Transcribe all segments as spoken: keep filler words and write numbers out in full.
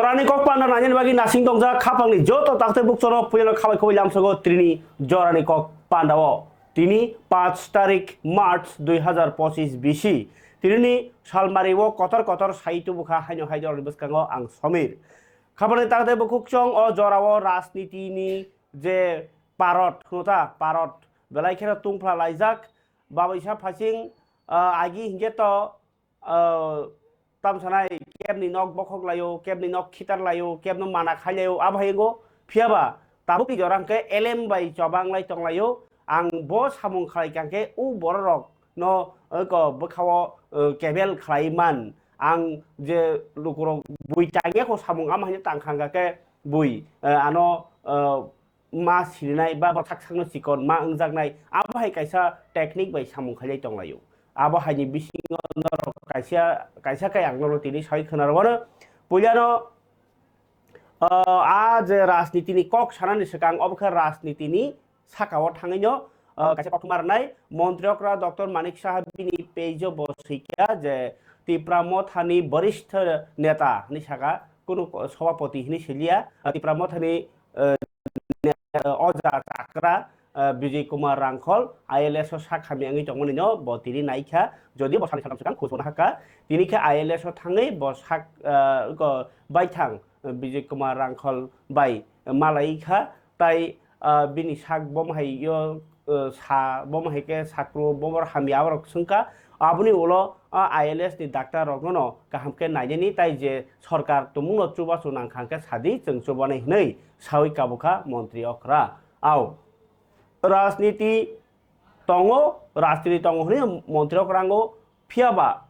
Ani kok panda nainani bagwi nasing tongjak khapangni joto takte bukchano puilano khabai khabai lamsogo trini jorani kok pandao. Tini panch tarik March dui hazar pochis bisi. Tinini salmari o kotor kotor sai tubukha haino hai jorani bwskango ang Somir. Khapangni takte bukhuk chong o jorao rajnitini je parot, hwnta parot belai kheno tungphla laijak. Babaisa phasing, ah, agi hinkhe to ah, tam sanai kebni nok bokhok laio, kebni nok khitar laio, kebno mana khai laio, abo hai wngo. Phiyaba tabukni jora hwnkhe elem bai chobang lai tong laio. Ang bo samung khlai kha khe u bororok no, eh, ko bwkhao, eh, kebel khlai man. Ang je lukurok bui tangya kho samung ama hai tang kha khe bui, eh, ano, eh, ma sirinai ba borok sak sakno chikon ma wngjaknai, abo hai kaisa technique bai samung khailai tonglaio. Abo haini bisingo norok kaisa, kaisa khe ang norok tini sai khwnarwano. Puilano, ah, a je rajnitini kok sanani swkang, obo khe rajnitini sakao thangwino, ah, kaisa koktwma rwnai Montri okra Doctor Manik Saha bini page o bo swikha je Tipra Mothani borishtho neta hinwi saka, kunu ko-, sobhapoti hinwi siliya, ah, Tipra Mothani, eh, ne-, eh, oja chakra, eh, Bijay Kumar Rangkhol I L S o sak hamya wngwi tongmani no bo tini naikha, jodi bo sani sakam swkang khus bo nahakha, tini khe I L S o thangwi bo sak, eh, ko baithang, eh, Bijay Kumar Rangkhol bai malai kha, tai, ah, bini sak bomo hai yo, eh, sa bomo hai khe sakru bomo hamya aborok swngkha, aboni ulo, ah, I L S ni doctor rokno no kaham khe nainani tai je sorkar tumungno chubachu nangkha hwnkhe sadi, chwng chubanai hwnwi sawi kabukha Montri okra. Au, rajniti tongo, rajniti tongo hwnwi Montri okra ango, phiyaba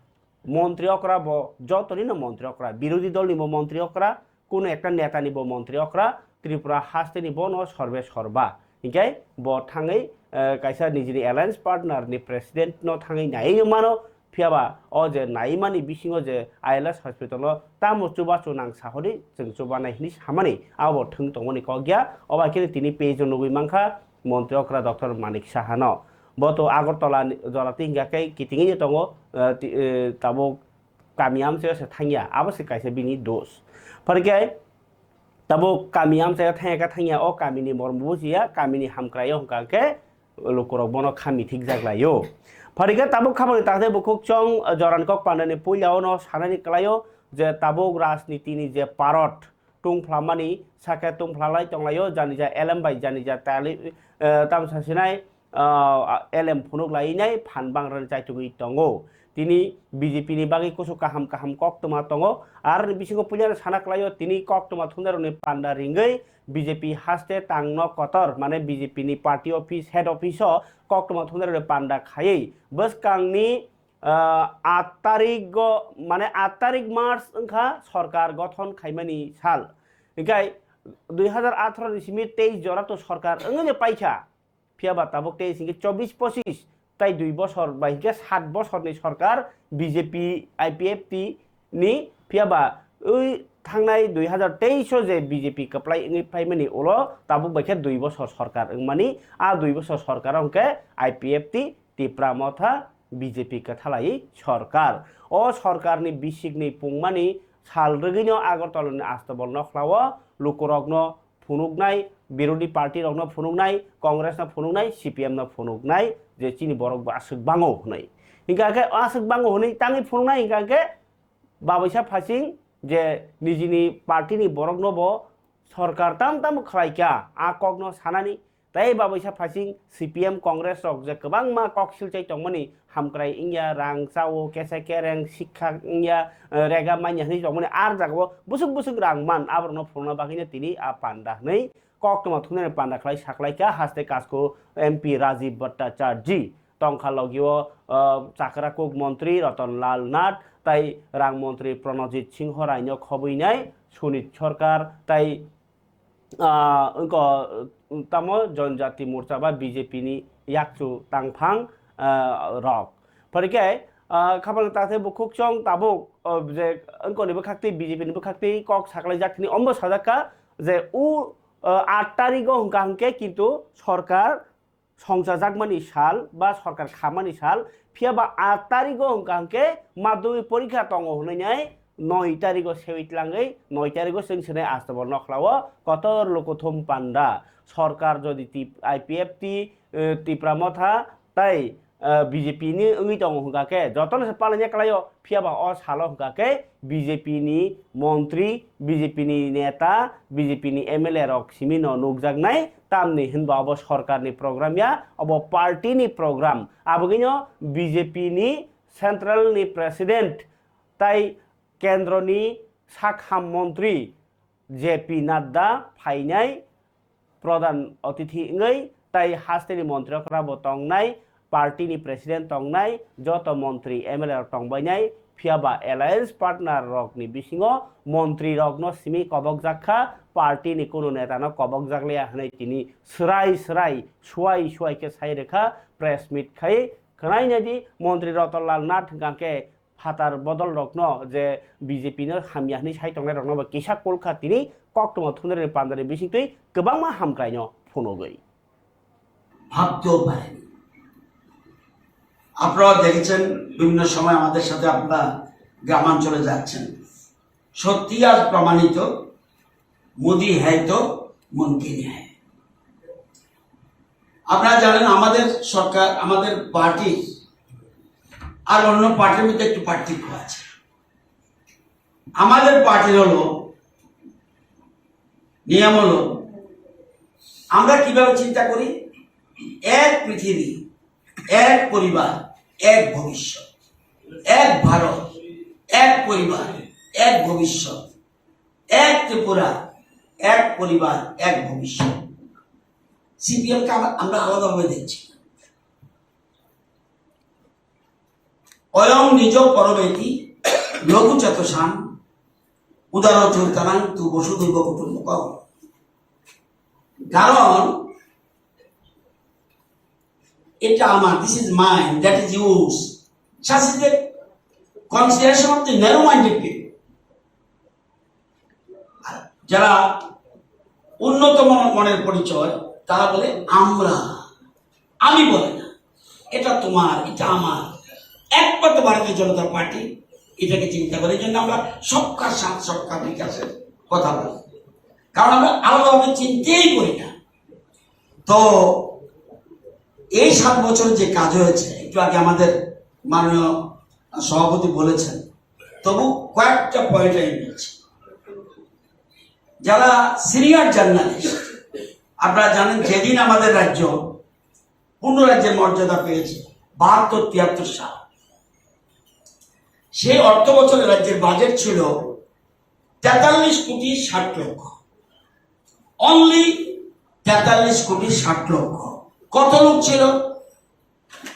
Montri okra bo jotonino Montri okra, birodhi dolni bo Montri okra, kuno ekta netani bo Montri okra, Tripura hasteni bono sorbe sorba. Hinkhe bo thangwi, eh, kaisa nijini alliance partner ni president no thangwi naiwi mano, phiyaba o je naimani bisingo je I L S hospital o tamo chubachu nang sahori chwng chubanai hinwi samani abo thwng tongmani kok ya, obo khe tini page o nugwi mankha Montri okra Doctor Manik Saha no. Bo to Agartala ni jora twi hingkha khe kitingwi tongo, eh, ti-, eh, tabuk kami amchaio se thangya, abo se kaisa bini dos. Phari khe tabuk kami amchaio thangya khe thangya, o kamini mormo bujiya, kamini hamkraio hwnkha khe lukurok bono kha mithik jak laio. Phari khe tabuk khabangni takte bukhuk chong, eh, jorani kok pandani puilao no sanani kwlaio je tabuk rajnitini je parot tungphlamani sakhe tungphlalai tonglaio, janija elem bai janija tali, eh, tamsa sinai, ah, elem phunuk lainai phan bangrani chaitugwi tongo. Tini B J P ni bagwi kusu kaham kaham koktwma tongo. Aroni bisingo puilano sana kwlaio, tini koktwma thumnairokni panda ringwi B J P haste tangno kotor, mane B J P ni party office, head office o koktwma thumnairokni panda khaiwi bwskangni, ah, aat tarigo, mane aat tarik March wngkha sorkar gothon khaimani sal. Hinkhe dui hazar atharo ni simi teis jora to sorkar wngwi paikha. Phiyaba tabuk teis hinkhe chobbish pochis tai dui bosor bai hinkhe sat bosorni sorkar B J P I P F T ni, phiyaba ui thangnai dui hazar teis o je B J P kwplai wngwi phaimani ulo tabuk bai khe dui bosor sorkar wngmani, a dui bosor sorkar o hwnkhe I P F T, Tipra Motha, B J P kwthalai sorkar. O sorkarni bisikni pungmani sal rwgwino Agartala ni Astabol nokhlao lukurokno phunuknai, birodhi party rokno phunuknai, Congress no phunuknai, C P M no phunuknai, je chini borok bo aswk bango hwnwi. Hinkha khe aswk bango hwnwi tangwi phunuknai hinkha khe babaisa phasing je nijini party ni borok no bo sorkar tam tam khlai kha, a kok no sanani. Tei babaisa phasing C P M Congress rok je kwbangma kok silchai tongmani, hamkrai wngya, rang chao, kesa kereng, sikha wngya, eh, rega manya hinwi tongmani, ar jagao bwswk bwswk rang man, aborokno phunukna bagwino tini a panda hinwi koktwma thumnani panda khlai saklaikha haste Kasko M P Rajiv Bhattacharjee, tongkha logio, eh, chakra kuk montri Ratan Lal Nath tai rang montri Pranajit Singho Raino khobwinai Sunit Sarkar tai ah, wngkha, tamo Janjati Morcha ba B J P ni yakchu tangphang, ah, rok. Phari khe, ah, khapang takhe bukhuk chong tabuk, ah, je wngkha ni bwkhak twi B J P ni bwkhak twi kok saklai jak thini ombo sajak kha je u, ah, aat tarigo hwnkha hwnkhe kintu sorkar songchajakmani sal ba sorkar khamani sal, phiyaba aat tarigo hwnkha hwnkhe madhyamik porikha tongo hwnwi nai noi tarigo sewi tlangwi noi tarigo chwng swnai October nokhlao kotor lukuthum panda. Sorkar jodi tip-, I P F T, eh, Tipra Motha tei, eh, B J P ni wngwi tongo hwnkha khe jotono se palanya kwlaio, phiya ba o salo hwnkha khe B J P ni montri, B J P ni neta, B J P ni M L A rok simi no nukjaknai, tamni hinba obo sorkar ni program ya, obo party ni program. Abogwino B J P ni central ni president tai kendroni sak ham montri J P Nadda phainai pradhan atithi wngwi, tai hasteni montri okra bo tongnai, party ni president tongnai, joto montri M L A rok tongbainai, phiya ba alliance partner rokni bisingo montri rokno simi kobokjak kha, party ni kunu neta no kobokjak liya hwnwi tini swrai swrai suai suai khe sai rwkha, press meet khai khwnai nai di. Montri Ratan Lal Nath hwnkha khe phatar bodol rokno je B J P no hamya hwnwi sai tongnai rokno bo kisa kulkha tini koktwma thumnarni pandani bisingtwi kwbangma hamkraino phunugwi. ভাবতেও পারেনি। আপনারা দেখেছেন, বিভিন্ন সময় আমাদের সাথে আপনারা গ্রামাঞ্চলে যাচ্ছেন। সত্যি আজ প্রমাণিত, মোদি হ্যায় তো মুমকিন হ্যায়। আপনারা জানেন, আমাদের সরকার, আমাদের পার্টি আর অন্য পার্টির মধ্যে একটু পার্থক্য আছে। আমাদের পার্টির হলো, নিয়ম হলো, আমরা কিভাবে চিন্তা করি, এক পৃথিবী, এক পরিবার, এক ভবিষ্যৎ, এক ভারত, এক পরিবার, এক ভবিষ্যৎ, এক ত্রিপুরা, এক পরিবার, এক ভবিষ্যৎ। সিপিএম কে আমরা, আমরা আলাদাভাবে দেখছি। অয়ং নিজ পরমেতি লঘু চেতসাং উদার চৈতন্যাং তু বসুধৈব কুটুম্বকম। কারণ এটা আমার, this is mine, that is yours. Such is the consideration of the narrow minded people. আর যারা উন্নত মন-, মনের পরিচয়, তারা বলে আমরা, আমি বলে না, এটা তোমার, এটা আমার। একমাত্র ভারতীয় জনতা পার্টি এটাকে চিন্তা করে। এই জন্য আমরা সবকা সাথ সবকা বিকাশের কথা বলি, কারণ আমরা আলাদাভাবে চিন্তাই করি না। তো এই সাত বছর যে কাজ হয়েছে, একটু আগে আমাদের মাননীয় সভাপতি বলেছেন, তবু কয়েকটা পয়েন্ট আমি বলছি। যারা সিনিয়র জার্নালিস্ট, আপনারা জানেন, যেদিন আমাদের রাজ্য পূর্ণ রাজ্যের মর্যাদা পেয়েছে, বাহাত্তর তিয়াত্তর সাল, সেই অর্থ বছরে রাজ্যের বাজেট ছিল তেতাল্লিশ কোটি ষাট লক্ষ, অনলি তেতাল্লিশ কোটি ষাট লক্ষ। কত লোক ছিল?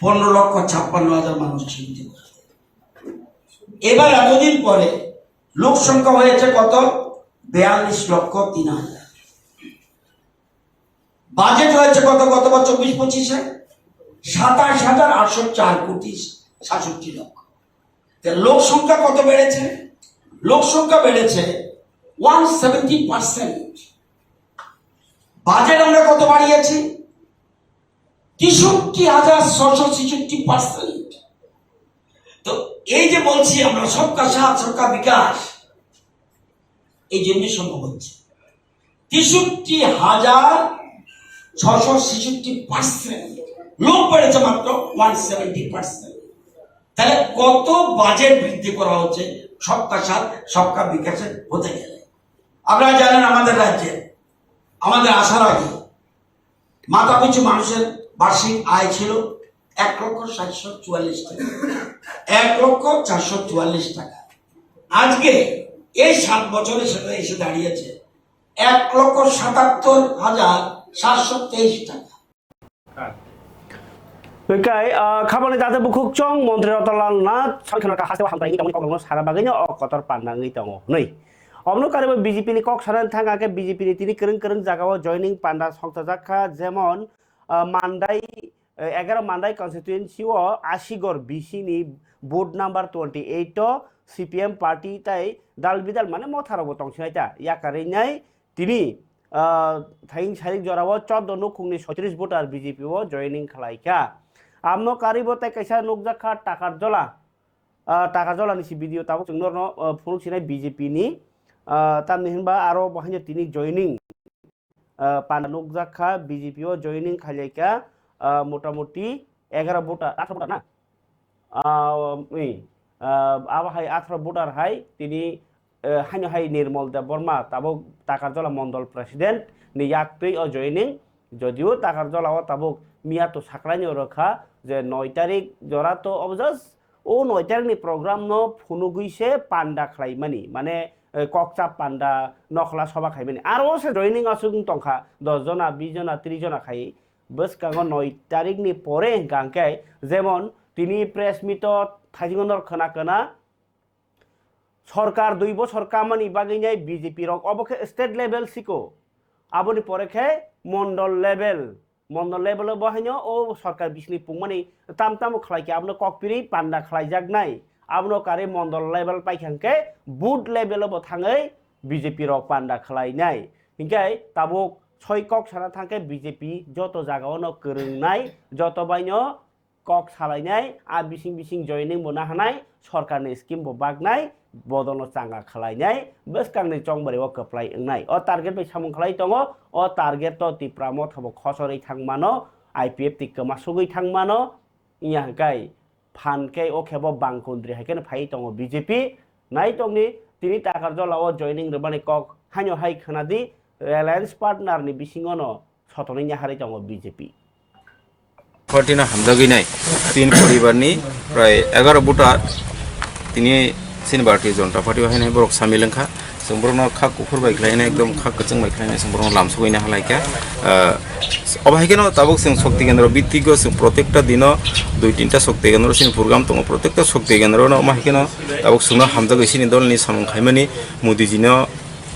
পনেরো লক্ষ ছাপ্পান্ন হাজার মানুষ ছিল। এবার এতদিন পরে লোক সংখ্যা হয়েছে কত? বিয়াল্লিশ লক্ষ তিন হাজার। বাজেট হয়েছে কত গত বছর চব্বিশ পঁচিশে? সাতাশ হাজার আটশো চার কোটি সাতষট্টি লক্ষ। তে লোক সংখ্যা কত বেড়েছে? লোক সংখ্যা বেড়েছে ওয়ান সেভেন্টি পার্সেন্ট। বাজেট আমরা কত বাড়িয়েছি? তেষট্টি হাজার ছশো ছেষট্টি পার্সেন্ট। তো এই যে বলছি আমরা সবকা সাথ সবকা বিকাশ, এই জন্য সম্ভব হচ্ছে। তেষট্টি হাজার ছশো ছেষট্টি পার্সেন্ট, লোক বেড়েছে মাত্র ওয়ান সেভেন্টি পার্সেন্ট। তাহলে কত বাজেট বৃদ্ধি করা হচ্ছে সবকা সাথ সবকা বিকাশে হতে গেলে? আপনারা জানেন, আমাদের রাজ্যে আমাদের আসার আগে মাথাপিছু মানুষের বার্ষিক আয় ছিল এক লক্ষ চারশো চুয়াল্লিশ টাকা, এক লক্ষ চারশো চুয়াল্লিশ টাকা। আজকে এই সাত বছরে সেটা এসে দাঁড়িয়েছে এক লক্ষ সাতাত্তর হাজার সাতশো তেইশ টাকা। Hwnkhe, ah, khabangni jate bukhuk chong montri Ratan Lal Nath, songkhorok haste o hamkrai wngwi tongmani kokrokno sana bagwino o kotor panda wngwi tongo hwnwi. Omono karwi B J P ni kok sanani thangkha khe B J P ni tini kwrwng kwrwng jagao joining panda songchajak kha, jemon, ah, Mandai, eh, egaroh Mandai constituency o Asigor B C ni booth number twenty eight o C P M party tai dal bidal mane motha rokbo tongsinai ta yakarwi nai. Tini, ah, thaying sarik jorao chordo nukhungni soitris voter B J P o joining khlai kha. Amno karwi bo tei kaisa nukjak kha Takarjola, ah, Takarjala ni si video tabuk chwng norno, ah, phunuk sinai B J P ni, ah, tamni hinba aro bo haino tini joining, ah, panda nukjak kha, B J P o joining khailai kha, ah, motamoti egaroh voter, atharo voter na? Ah, ui, ah, abo hai atharo voter hai tini, eh, haino hai Nirmal Debbarma tabuk Takarjala Mondol President ni yak twi o joining, jodio Takarjala o tabuk miya to saklaini oro kha je noi tarik jora to obo just o noi tarik ni program no phunugwi se panda khlaimani, mane, eh, kokcha panda nokhla soba khaimani. Aro se joining aswk wng tongkha dos jona, bis jona, tris jona khai. Bwskango noi tarik ni pore hwnkha hwnkhe, jemon tini press meet o thaisingo nor khna khna, sorkar dui bosor kamani bagwi nai B J P rok, obo khe state level siko, aboni pore khe mondol level, mondol level o bo haino o sorkar bisni pungmani tam tamo khlai khe abono kokpiri panda khlaijak nai, abono karwi mondol level paikha hwnkhe booth level o bo thangwi B J P rok panda khlai nai. Hinkhe tabuk soi kok sana thangkhe B J P joto jaga o no kwrwng nai, joto bai no kok salainai, a bising bising joining bo nahanai, sorkarni scheme bo baknai, bodolno changa khwlainai, bwskangni chongbareo kwplai wngnai. O target bai samung khlai tongo, o target to Tipra Motha bo khosorwi thang mano, I P F T kwma sugwi thang mano, wngya hwnkhe phan khe o khe bo bangkundri hai kheno phai tongo B J P. Naitokni tini Takarjala o joining rwmani kok haino hai khwnadi, Reliance partner ni bisingo no sotonwi yaharwi tongo B J P. Party no hamjagwi nai tin poribar ni prai egaroh voter tini chini Bharatiya Janata Party o haino borok samil wngkha. Chwng borokno kha kuphur bai khlainai, ekdom kha kwchwng bai khlainai chwng borokno lamsogwi nahalaikha. Ah, obo hai kheno tabuk chwng Shakti Kendra bhittiko chwng protekta dino dui tinta Shakti Kendra chini program tongo, protekta Shakti Kendra no omo hai kheno tabuk chwngno hamjagwi chini dolni samung khaimani Modi jino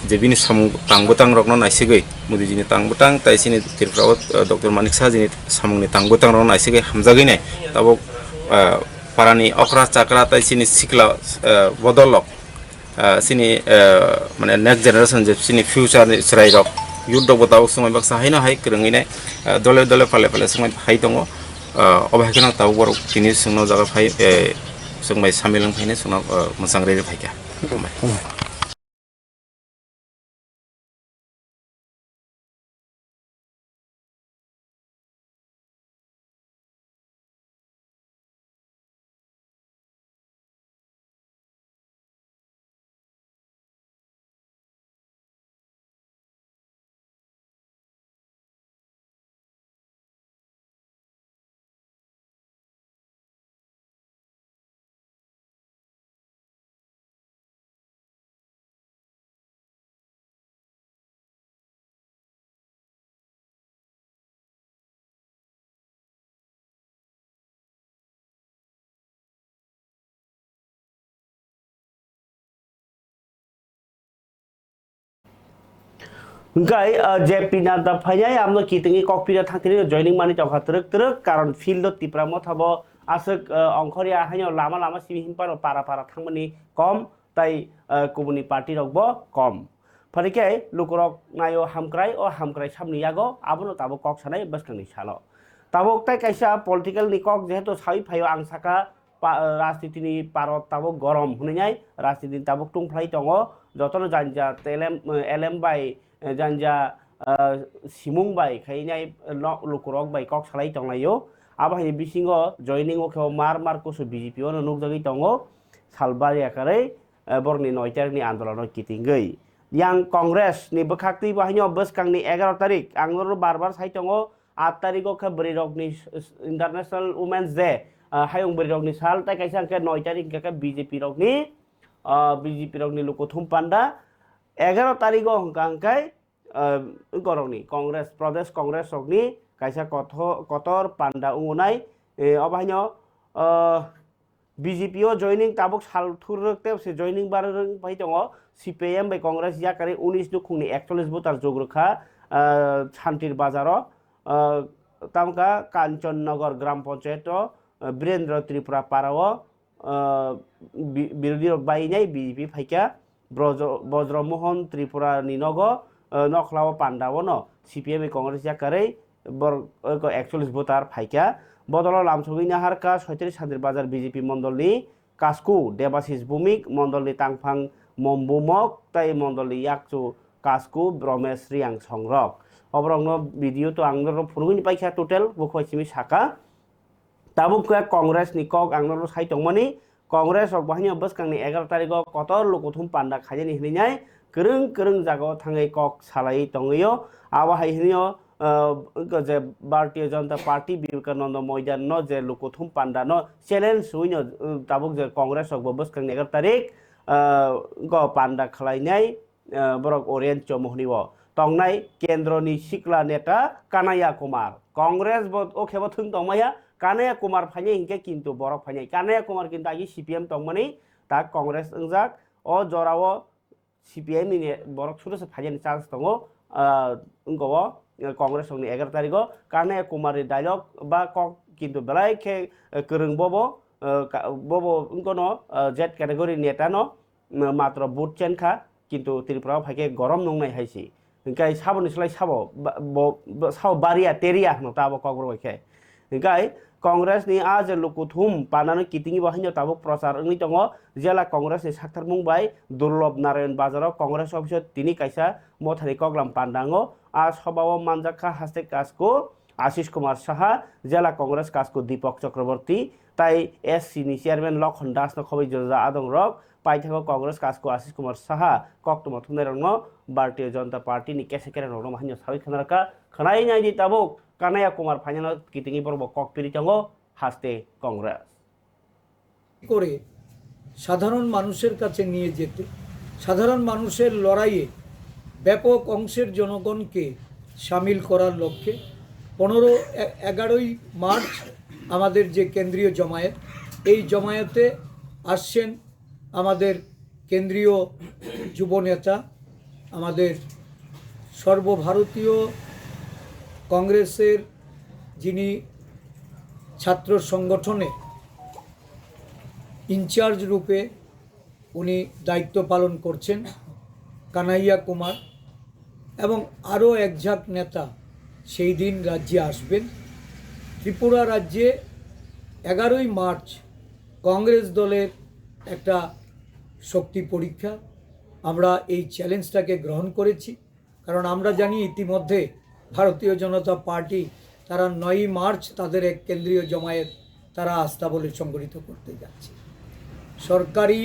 je bini samung tang bwtang rokno naisigwi, Modi jini tang bwtang tai chini Tripura o, ah, Doctor Manik Saha jini samungni tang bwtang rokno naisigwi hamjagwi nai. Tabuk, ah, parani okra chakra tai chini sikla, ah, bodol rok, ah, chini, ah, mane next generation je chini future ni chwrai rok, youth rok bo tabuk swngwi baksa haino hai kwrwngwi nai, ah, dole dole pale pale swngwi hai tongo. Ah, obo hai kheno tabuk borok tini chwngno jaga phai, eh, chwngbai samil wng phainai chwngno, ah, mwchang rwi rwi phaikha. Hwnkhe, ah, J P Nadda phainai, amno kitingwi kokpira thangtini joining mani tongkha twrwk twrwk, karon field o Tipra Motha bo aswk, ah, ongkhorya haino lama lama simi hinphano para para thangmani kom, tai, ah, kubuni party rok bo kom. Phari khe lukurok naio hamkrai, o hamkrai samni yago abono tabuk kok sanai bwskangni salo. Tabuk tai kaisa political ni kok jehetu sawi phaio ang saka pa-, rajniti ni parot tabuk gorom hwnwi nai, rajniti ni tabuk tungphlai tongo, jotono janja telem, elem bai, janja, ah, simung bai khai nai no lukurok bai kok salai tonglaio. Abo hai bisingo joining o khe mar mar kusu B J P o no nukjagwi tongo, salbari akarwi, eh, borokni noi tarik ni andolon o kitingwi. Yang Congress ni bwkhak twi bo haino bwskang ni egaroh tarik, ang norok bar bar sai tongo, aat tarik o khe bwrwi rok ni s-, s-, International Women's Day, ah, hayung bwrwi rok ni sal, tai kaisa hwnkhe noi tarik hwnkhe khe B J P rok ni, ah, B J P rok ni lukuthum panda, egaroh tarik o hwnkha hwnkhe, ah, borok ni Congress, Pradesh Congress rok ni kaisa kotho-, kotor panda wngnai, eh, obo haino, ah, B J P o joining tabuk sal thurrwk tei se joining barwrwk pai tongo. C P I M bai Congress yakarwi unis nukhungni ekchollis voter jogrwkha, ah, Santir Bazaro, ah, tamkha Kanchan Nagar Gram Panchayat o, ah, Birendra Tripura Para o, ah, bi-, birodhi rok bai nai B J P phaikha. Brojo-, Bojro Mohon Tripura ni nogo, ah, nokhla o panda o no C P I M bai Congress yakarwi borok, eko ekchollis voter phaikha. Bodolo lamsogwi naharkha soitris Santir Bazar B J P mondolni, Kasku, Debasis Bumik, Mondolni Tangphang Mombumok, tei Mondolni Yakchu Kasku, Bromes Riang Songrok. Oborokno video to ang norok phunugwi paikha total, bukhuk bai simi saka. Tabuk khe Congress ni kok ang norok sai tongmani, Congress rok bahai no bwskang ni egaroh tarikh o kotor lukuthum panda khainani hinwi nai kwrwng kwrwng jaga o thangwi kok salai tongwi o. Abo hai hinwi o, ah, je Bharatiya Janata Party Vivekananda Moidan no je lukuthum panda no challenge wi no, uh, tabuk je Congress rok bo bwskang ni egaroh tarikh, ah, go panda khlai nai, ah, borok Orient Chomo hwnwi o tongnai kendro ni sikla neta Kanaya Kumar. Congress bo o khe bo thwng tongmaya, Kanaya Kumar phainai hinkhe kintu borok phainai. Kanaya Kumar kintu agi C P M tongmani, ta Congress wngjak. O jora o C P M ni ne-, borok suru se phainani chance tongo. Ah, wngkha o, eh, Congress rokni egaroh tarikh o Kanaya Kumar ni dialogue ba kok kintu belai khe, eh, kwrwng bobo, eh, ka-, bobo wngkha no, eh, Z category neta no, mm, matro vote chen kha, kintu Tripura o phaikhe gorom nungnai hai se. Hinkhe saboni slai sabo ba-, bo-, bo-, sabo baria teria hwno ta abo kokborok bai khe. Hinkhe Congress ni a je lukuthum panano kitingwi bo haino tabuk prochar wngwi tongo. Jela Congress ni sakthar mung bai Durlob Narayan Bazar o Congress office o tini kaisa mothani koklam pandango. A soba o manjak kha haste Kasku Ashish Kumar Saha, Jela Congress Kasku Deepak Chakraborty, tai S C ni chairman Lokhon Das no khobwi joja adong rok. Paithago Congress Kasku Ashish Kumar Saha koktwma thumnairokno Bharatiya Janata Party ni kesa kereng rokno mahaino sawi khna rwkha. Khwnai naidi tabuk Kanaya Kumar phainano kitingwi borok bo kok piri tongo haste Congress. করে সাধারণ মানুষের কাছে নিয়ে যেতে, সাধারণ মানুষের লড়াইয়ে ব্যাপক অংশের জনগণকে সামিল করার লক্ষ্যে পনেরো এ-, এগারোই মার্চ আমাদের যে কেন্দ্রীয় জমায়েত, এই জমায়েতে আসছেন আমাদের কেন্দ্রীয় যুব নেতা, আমাদের সর্বভারতীয় কংগ্রেসের যিনি ছাত্র সংগঠনে ইনচার্জ রূপে উনি দায়িত্ব পালন করছেন, কানাইয়া কুমার, এবং আরও এক ঝাঁক নেতা সেই দিন রাজ্যে আসবেন। ত্রিপুরা রাজ্যে এগারোই মার্চ কংগ্রেস দলের একটা শক্তি পরীক্ষা। আমরা এই চ্যালেঞ্জটাকে গ্রহণ করেছি, কারণ আমরা জানি ইতিমধ্যে ভারতীয় জনতা পার্টি তারা নয়ই মার্চ তাদের এক কেন্দ্রীয় জমায়েত তারা আস্তাবলে সংগঠিত করতে যাচ্ছে। সরকারি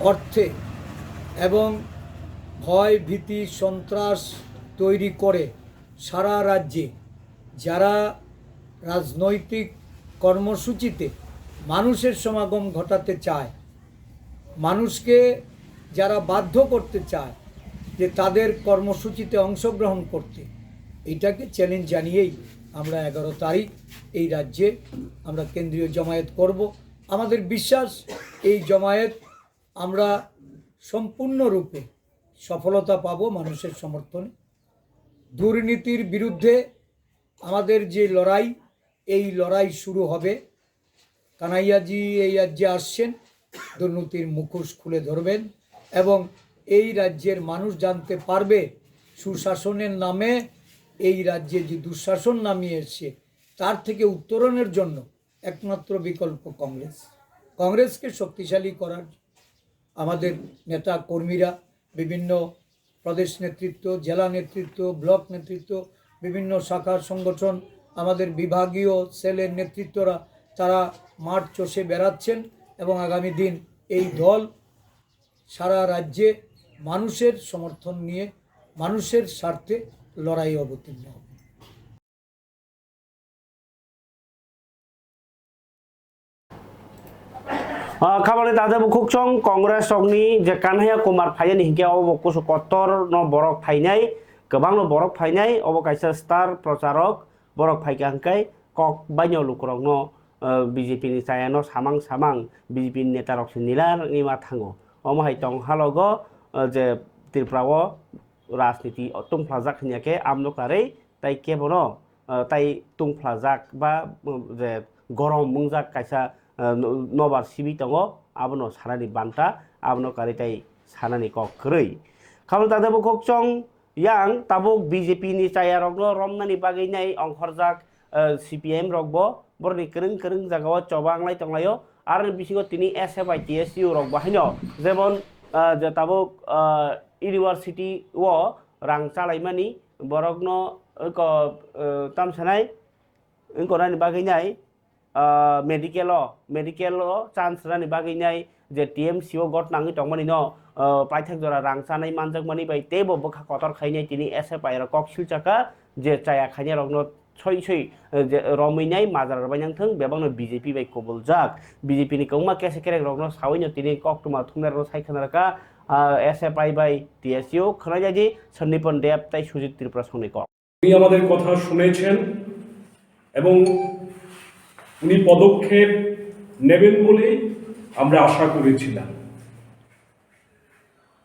অর্থে এবং ভয়, ভীতি, সন্ত্রাস তৈরি করে সারা রাজ্যে যারা রাজনৈতিক কর্মসূচিতে মানুষের সমাগম ঘটাতে চায়, মানুষকে যারা বাধ্য করতে চায় যে তাদের কর্মসূচিতে অংশগ্রহণ করতে, এটাকে চ্যালেঞ্জ জানিয়েই আমরা এগারো তারিখ এই রাজ্যে আমরা কেন্দ্রীয় জমায়েত করব। আমাদের বিশ্বাস, এই জমায়েত আমরা সম্পূর্ণরূপে সফলতা পাব মানুষের সমর্থনে। দুর্নীতির বিরুদ্ধে আমাদের যে লড়াই, এই লড়াই শুরু হবে। কানাইয়াজি এই রাজ্যে আসছেন, দুর্নীতির মুখোশ খুলে ধরবেন এবং এই রাজ্যের মানুষ জানতে পারবে সুশাসনের নামে এই রাজ্যে যে দুঃশাসন নামিয়ে এসছে, তার থেকে উত্তরণের জন্য একমাত্র বিকল্প কংগ্রেস। কংগ্রেসকে শক্তিশালী করার আমাদের নেতা কর্মীরা, বিভিন্ন প্রদেশ নেতৃত্ব, জেলা নেতৃত্ব, ব্লক নেতৃত্ব, বিভিন্ন শাখা সংগঠন, আমাদের বিভাগীয় সেলের নেতৃত্বরা, তারা মাঠ চষে বেড়াচ্ছেন এবং আগামী দিন এই দল সারা রাজ্যে মানুষের সমর্থন নিয়ে মানুষের স্বার্থে লড়াই অবতীর্ণ হবে। Ah, khabangni tata bukhuk chwng Congress rokni je Kanhaiya Kumar phaiyani hinkhe obo kusu kotor no borok phainai, kwbangno borok phainai, obo kaisa star procharok, borok phaikha hinkhe kok baino lukurokno, ah, B J P ni chayano samang samang B J P ni netarok se nila rwngwi ma thango. Omo hai tong halogo, ah, je Tripura o rajniti tungphlajak hinya khe amno karwi tai kebono, ah, tai tungphlajak ba, um, je gorom wngjak kaisa, ah, no-, nobar sibwi tongo, abono sanani banta, abono karwi tai sanani kok kwrwi. Khamung tata bukhuk chwng yang tabuk B J P ni chayarokno romnani bagwi nai ongkhorjak, ah, C P M rokbo borokni kwrwng kwrwng jagao choba wnglai tonglaio. Aroni bisingo tini S F I, T S U rok bo haino, jemon, ah, je tabuk, ah, university o rang chalaimani, borokno, eh, ko, eh, tam sanai, wngkorani bagwi nai, ah, medical o, medical o chance rani bagwi nai je T M C o got nangwi tongmani no, ah, paithak jora rang chanai manjakmani bai teibo bwkha kotor khainai tini S F I rok kok silchaka je chaya khainai rokno soi soi, eh, je romwi nai majra rwbai nang thung bebakno B J P bai kubuljak. B J P ni kwbangma kese kereng rokno sawi no tini koktwma thumnai rokno sai khna rwkha, ah, S F I bai T S U khwnai jaidi Sandipon Deb tei Sujit Tripura songni kok. উনি আমাদের কথা শুনেছেন এবং উনি পদক্ষেপ নেবেন বলেই আমরা আশা করেছিলাম।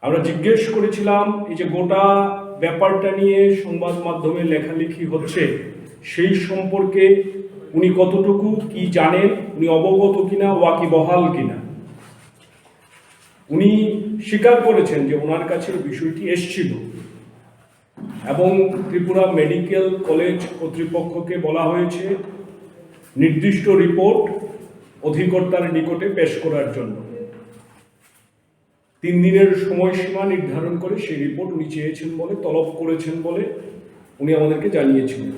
আমরা জিজ্ঞেস করেছিলাম, এই যে গোটা ব্যাপারটা নিয়ে সংবাদ মাধ্যমে লেখালেখি হচ্ছে, সেই সম্পর্কে উনি কতটুকু কি জানেন, উনি অবগত কিনা, ওয়াকিবহাল কিনা। উনি স্বীকার করেছেন যে ওনার কাছে বিষয়টি এসছিল এবং ত্রিপুরা মেডিকেল কলেজ কর্তৃপক্ষকে বলা হয়েছে নির্দিষ্ট রিপোর্ট অধিকর্তার নিকটে পেশ করার জন্য। তিন দিনের সময়সীমা নির্ধারণ করে সেই রিপোর্ট উনি চেয়েছেন বলে, তলব করেছেন বলে উনি আমাদেরকে জানিয়েছিলেন।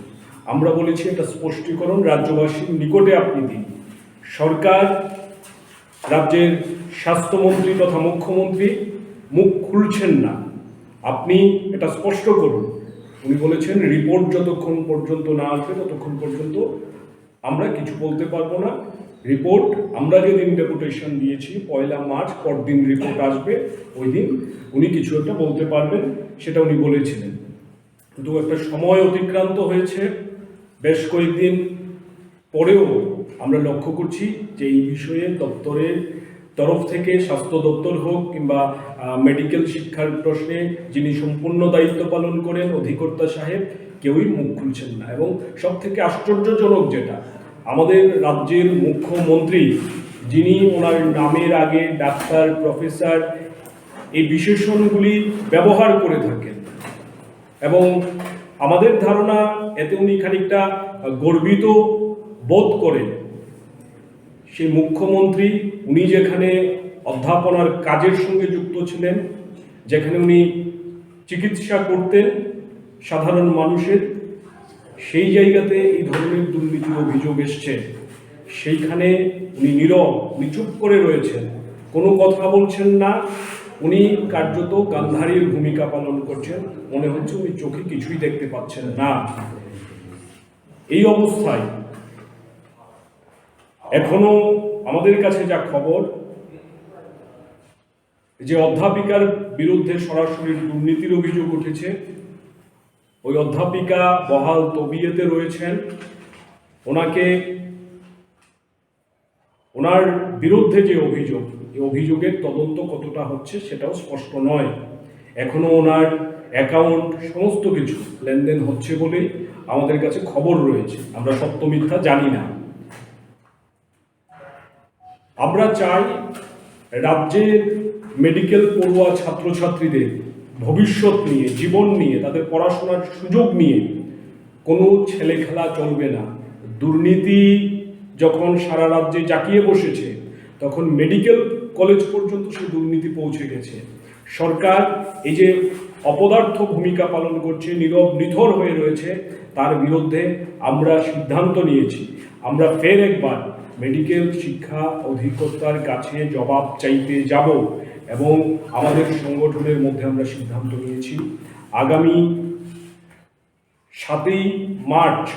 আমরা বলেছি, এটা স্পষ্টীকরণ রাজ্যবাসীর নিকটে আপনি দিন। সরকার, রাজ্যের স্বাস্থ্যমন্ত্রী তথা মুখ্যমন্ত্রী মুখ খুলছেন না, আপনি এটা স্পষ্ট করুন। উনি বলেছেন, রিপোর্ট যতক্ষণ পর্যন্ত না আসবে ততক্ষণ পর্যন্ত আমরা কিছু বলতে পারবো না। রিপোর্ট আমরা যেদিন ডেপুটেশন দিয়েছি পয়লা মার্চ, পরদিন রিপোর্ট আসবে, ওই দিন উনি কিছু একটা বলতে পারবেন, সেটা উনি বলেছিলেন। কিন্তু একটা সময় অতিক্রান্ত হয়েছে, বেশ কয়েকদিন পরেও আমরা লক্ষ্য করছি যে এই বিষয়ে দপ্তরের তরফ থেকে, স্বাস্থ্য দপ্তর হোক কিংবা, আহ, মেডিকেল শিক্ষার প্রশ্নে যিনি সম্পূর্ণ দায়িত্ব পালন করেন, অধিকর্তা সাহেব, কেউই মুখ খুলছেন না। এবং সব থেকে আশ্চর্যজনক যেটা, আমাদের রাজ্যের মুখ্যমন্ত্রী, যিনি ওনার নামের আগে ডাক্তার, প্রফেসর, এই বিশেষণগুলি ব্যবহার করে থাকেন এবং আমাদের ধারণা এতে উনি খানিকটা গর্বিত বোধ করেন। সেই মুখ্যমন্ত্রী, উনি যেখানে অধ্যাপনার কাজের সঙ্গে যুক্ত ছিলেন, যেখানে উনি চিকিৎসা করতেন সাধারণ মানুষের, সেই জায়গাতে এই ধরনের দুর্নীতির অভিযোগ এসছে, সেইখানে উনি নীরব, উনি চুপ করে রয়েছেন, কোনো কথা বলছেন না। উনি কার্যত গান্ধারীর ভূমিকা পালন করছেন, মনে হচ্ছে উনি চোখে কিছুই দেখতে পাচ্ছেন না। এই অবস্থায় এখনো আমাদের কাছে যা খবর, যে অধ্যাপিকার বিরুদ্ধে সরাসরি দুর্নীতির অভিযোগ উঠেছে, ওই অধ্যাপিকা বহাল তবিয়তে রয়েছেন। ওনাকে, ওনার বিরুদ্ধে যে অভিযোগ, এই অভিযোগের তদন্ত কতটা হচ্ছে সেটাও স্পষ্ট নয়। এখনো ওনার অ্যাকাউন্ট, সমস্ত কিছু লেনদেন হচ্ছে বলেই আমাদের কাছে খবর রয়েছে। আমরা সত্য মিথ্যা জানি না। আমরা চাই রাজ্যের মেডিকেল পড়ুয়া ছাত্রছাত্রীদের ভবিষ্যৎ নিয়ে, জীবন নিয়ে, তাদের পড়াশোনার সুযোগ নিয়ে কোনো ছেলেখেলা চলবে না। দুর্নীতি যখন সারা রাজ্যে জাঁকিয়ে বসেছে, তখন মেডিকেল কলেজ পর্যন্ত সেই দুর্নীতি পৌঁছে গেছে। সরকার এই যে অপদার্থ ভূমিকা পালন করছে, নীরব নিথর হয়ে রয়েছে, তার বিরুদ্ধে আমরা সিদ্ধান্ত নিয়েছি। আমরা ফের একবার মেডিকেল শিক্ষা অধিকর্তার কাছে জবাব চাইতে যাব এবং আমাদের সংগঠনের মধ্যে আমরা সিদ্ধান্ত নিয়েছি, আগামী সাতই মার্চ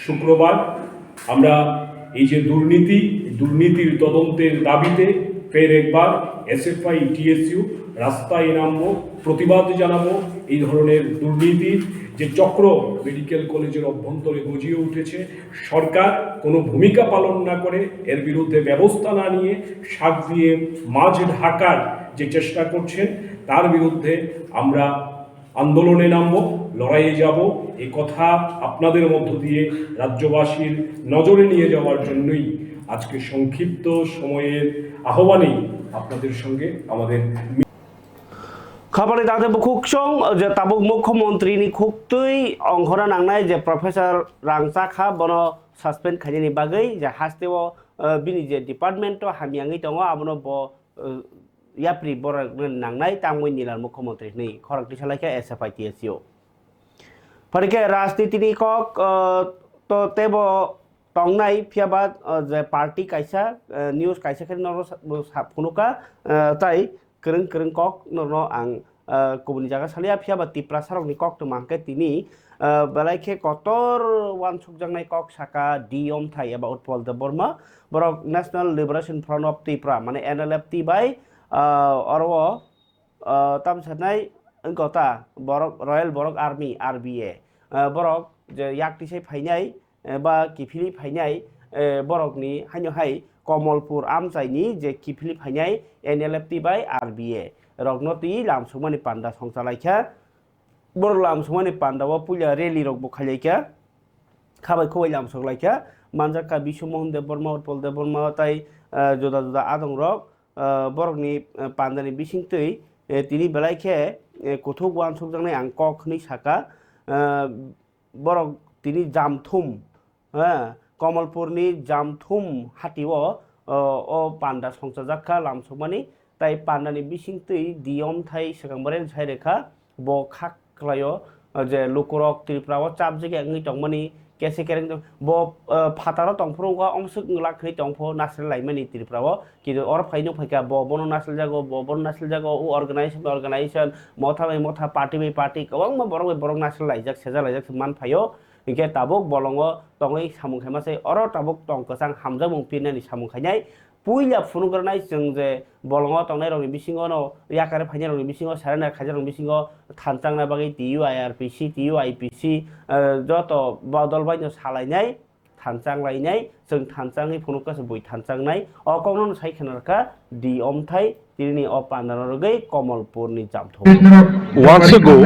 শুক্রবার আমরা এই যে দুর্নীতি, এই দুর্নীতির তদন্তের দাবিতে ফের একবার এসএফআই, টিএসইউ রাস্তায় নামবো, প্রতিবাদ জানাবো। এই ধরনের দুর্নীতির যে চক্র মেডিকেল কলেজের অভ্যন্তরে গজিয়ে উঠেছে, সরকার কোনো ভূমিকা পালন না করে, এর বিরুদ্ধে ব্যবস্থা না নিয়ে শাক দিয়ে মাছ ঢাকার যে চেষ্টা করছেন, তার বিরুদ্ধে আমরা আন্দোলনে নামবো, লড়াইয়ে যাব। এই কথা আপনাদের মধ্য দিয়ে রাজ্যবাসীর নজরে নিয়ে যাওয়ার জন্যই আজকে সংক্ষিপ্ত সময়ের আহ্বানেই আপনাদের সঙ্গে আমাদের me- Khapani dakte bukhuk chwng je tabuk mukhyamantri ni khuktwi ongkhorna nangnai je Professor Rangchakha bono suspend khainani bagwi je hasteo, eh, bini je department o hamyangwi tongo abono bo, eh, yapri borok nangnai tangwi nilal mukhyamantri hwnwi khorang tisa laikha S F I T S U. Phaikhe rajniti ni kok, eh, to tebo tongnai, phiya ba, eh, je party kaisa, eh, news kaisa khe norok sa-, sa-, phunukha, eh, tai kwrwng kwrwng kok norokno ang, eh, kubuni jaga salia, phiya ba Tiprasa rokni kok tongma hwnkhe tini, eh, belai khe kotor uansukjaknai kok saka D M thai eba Utpal Debbarma, borok National Liberation Front of Tripura mane N L F T bai, eh, oro o, ah, tam sanai wngkha ta, borok Royal Borok Army, R B A. Ah, borok je yak tisai phainai, eh, ba kiphilwi phainai, eh, borokni haino hai Komolpur amchaini je kiphilwi phainai N L F T bai R B A rokno twi lamsukmani panda songchalaikha. Borok lamsukmani pandao puila rally rokbo khailaikha. Khabai khubai lamsoklaikha. Manjakha Bishu Mohan Debbarma, Utpal Debbarma tai, eh, juda juda adongrok, ah, borokni, ah, pandani bisingtwi, eh, tini belai khe, eh, kuthuk uansukjaknai ang kok hwnwi saka. Ah, borok tini Jamthum, ah, Komolpurni Jamthum hatio, ah, o panda songchajak kha lamsokmani, tai pandani bisingtwi D M thai swkang bareng sai rwkha. Bo kha kwlaio, ah, je lukurok Tripura o chapjagya wngwi tongmani, kese kereng tong-, bo, ah, phataro tongphuru wngkha, omswk wngla khwnwi tongpho nasril laimani Tripura o, kintu oro phai nukphaikha bo bono nasril jago, bo bono nasril jago, o organization bai organization, motha bai motha, party bai party, kwbangma borok bai borok nasril laijak, sejak laijak se manphaio. Hinkhe tabuk bolongo tongwi samung khaima se, oro tabuk tong kwchang hamjakmung pirnani samung khainai. Puila phunukgranai chwng je bolongo tongnai rokni bisingo no, yakar phainai rokni bisingo, surrender khaijak rokni bisingo thanchangna bagwi T U I R P C, T U I P C, eh, joto bodol bai no salainai, thanchang lainai, chwng thanchangwi phunukha se bui thanchangnai. O kokno no sai khna rwkha D M thai tini o panda no rwgwi Komolpur ni Jamthum. Uansukgo,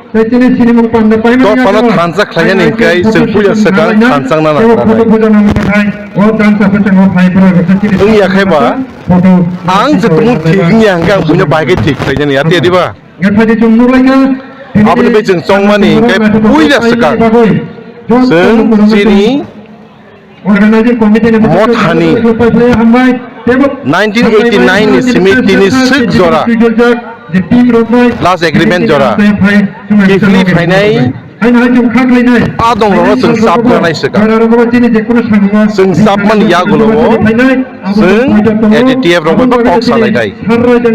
Dophano thansa khlainani hwnkhe chwng puila swkang thanchangna nangnai. Wngya khe ba, ang je tongmung thik wngya hwnkhe ang buino bahai khe thik khlainani, ati ati ba? Aboni bai chwng chongmani hwnkhe puila swkang chwng chini mothani nineteen eighty nine ni simi tini swk jora last agreement jora kiphilwi phainai adongrokno chwng chapjaknai swkang. Chwng chapmani yagulo o chwng A T T F rok bai kok salainai.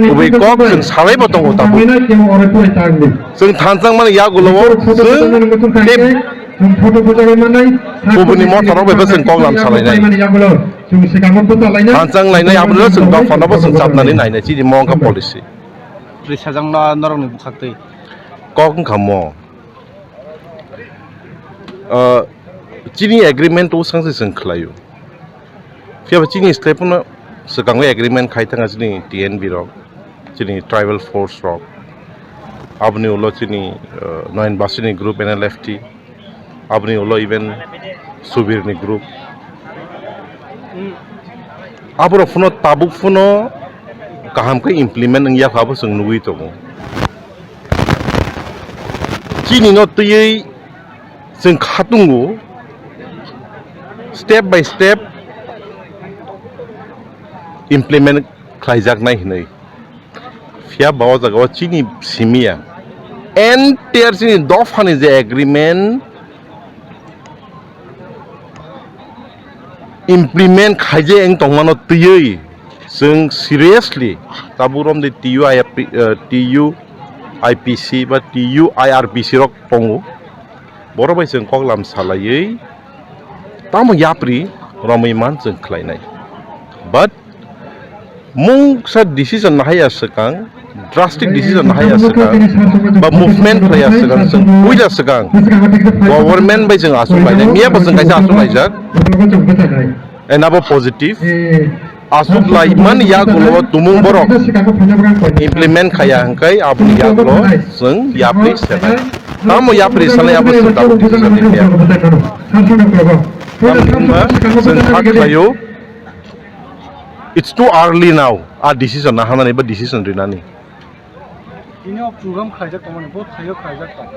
Kubui kok chwng salaibo tongo tabuk. Chwng thanchangmani yagulo o chwng tei kubuni motha rok bai bo chwng kok lam salainai. Thanchang lainai abono chwng dophano bo chwng chapnani nainai chini mo wngkha policy. Twi sajakna norokni bwkhaktwi. Kok wngkha mo. Ah, chini agreement o sangse chwng khlaio. Phiya ba chini step no swkango agreement khai thanga chini T N B rok, chini tribal force rok, aboni ulo chini, ah, Noyan Basini group N L F T, aboni ulo even Subir ni group. Aborok phano tabuk phano kaham khe implement wngya kha abo chwng nugwi tongo. Chini no twiwi chwng khatungo step by step implement khlaijaknai hinwi. Phiya ba o jaga o chini simi ya entire chini dophani je agreement implement khaijak wng tongmano twiwi chwng seriously tabuk romdi T U I P, eh, T U I P C ba T U I R P C rok tongo, borok bai chwng koklam salaiwi tamo yapri romwi man chwng khlainai. But mungsa decision nahaiya swkang, drastic decision nahaiya swkang, ba movement khlaiya swkang, chwng puila swkang government bai chwng aswk lainai, miya bo chwng kaisa aswk laijak, and abo positive. Aswk laimani yagulo tumung borok implement khaiya hwnkhe aboni yagulo chwng yapri sanai. Tamo yapri sanai abo chwng tabuk decision rinliya. Tamo hwnba chwng kha khlaio. It's too early now, a decision nahanani ba decision rinani. Tini o program khlaijak tongmani, bo thaio khlaijak tong.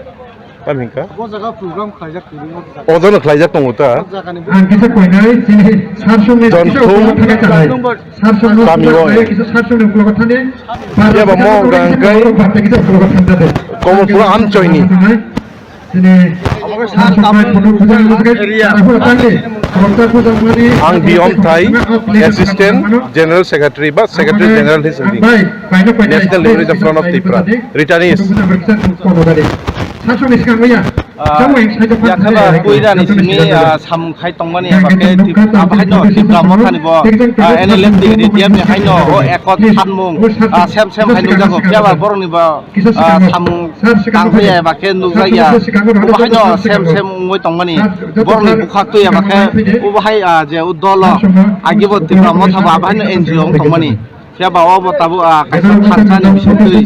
Tamo hingka? Bo jaga program khlaijak tini o jaga. Odono khlaijak tongo ta? O jagani bo Ang kisa koinai, chini sar songni kisa Jonthung ukulok thangwi tanai. Sar songni Kami ukulok o. Thangwi kisa sar songni ukulok thangwi. Iya, ba mo Kisa gang ukulok kai. Thangwi kisa ukulok thangwi. Komo pura amchoini. Chini sar songni ukulok thangwi kisa ukulok thangwi. Ang Biyom Thai, Assistant General Secretary ba Secretary General History. National Liberation Front of Tripura, retirees. Ah, yakhaba puirani simi, ah, samung khai tongmani eba khe Tip-, ah, bahai no Tipra Mothani bo, ah, N L F T A D T F ni hai no o ekot thanmung, ah, sem sem khai nukjago. Phiya ba borok ni bo, ah, samung tang phai ya eba khe nukjak ya. Bo hai no sem sem wngwi tongmani. Borok ni bwkhak twi eba khe bo hai, ah, je o dolo agi bo Tipra Motha bo abo hai no N G O wng tongmani. Phiya ba obo tabuk, ah, kaisa thansa ni bisingtwi.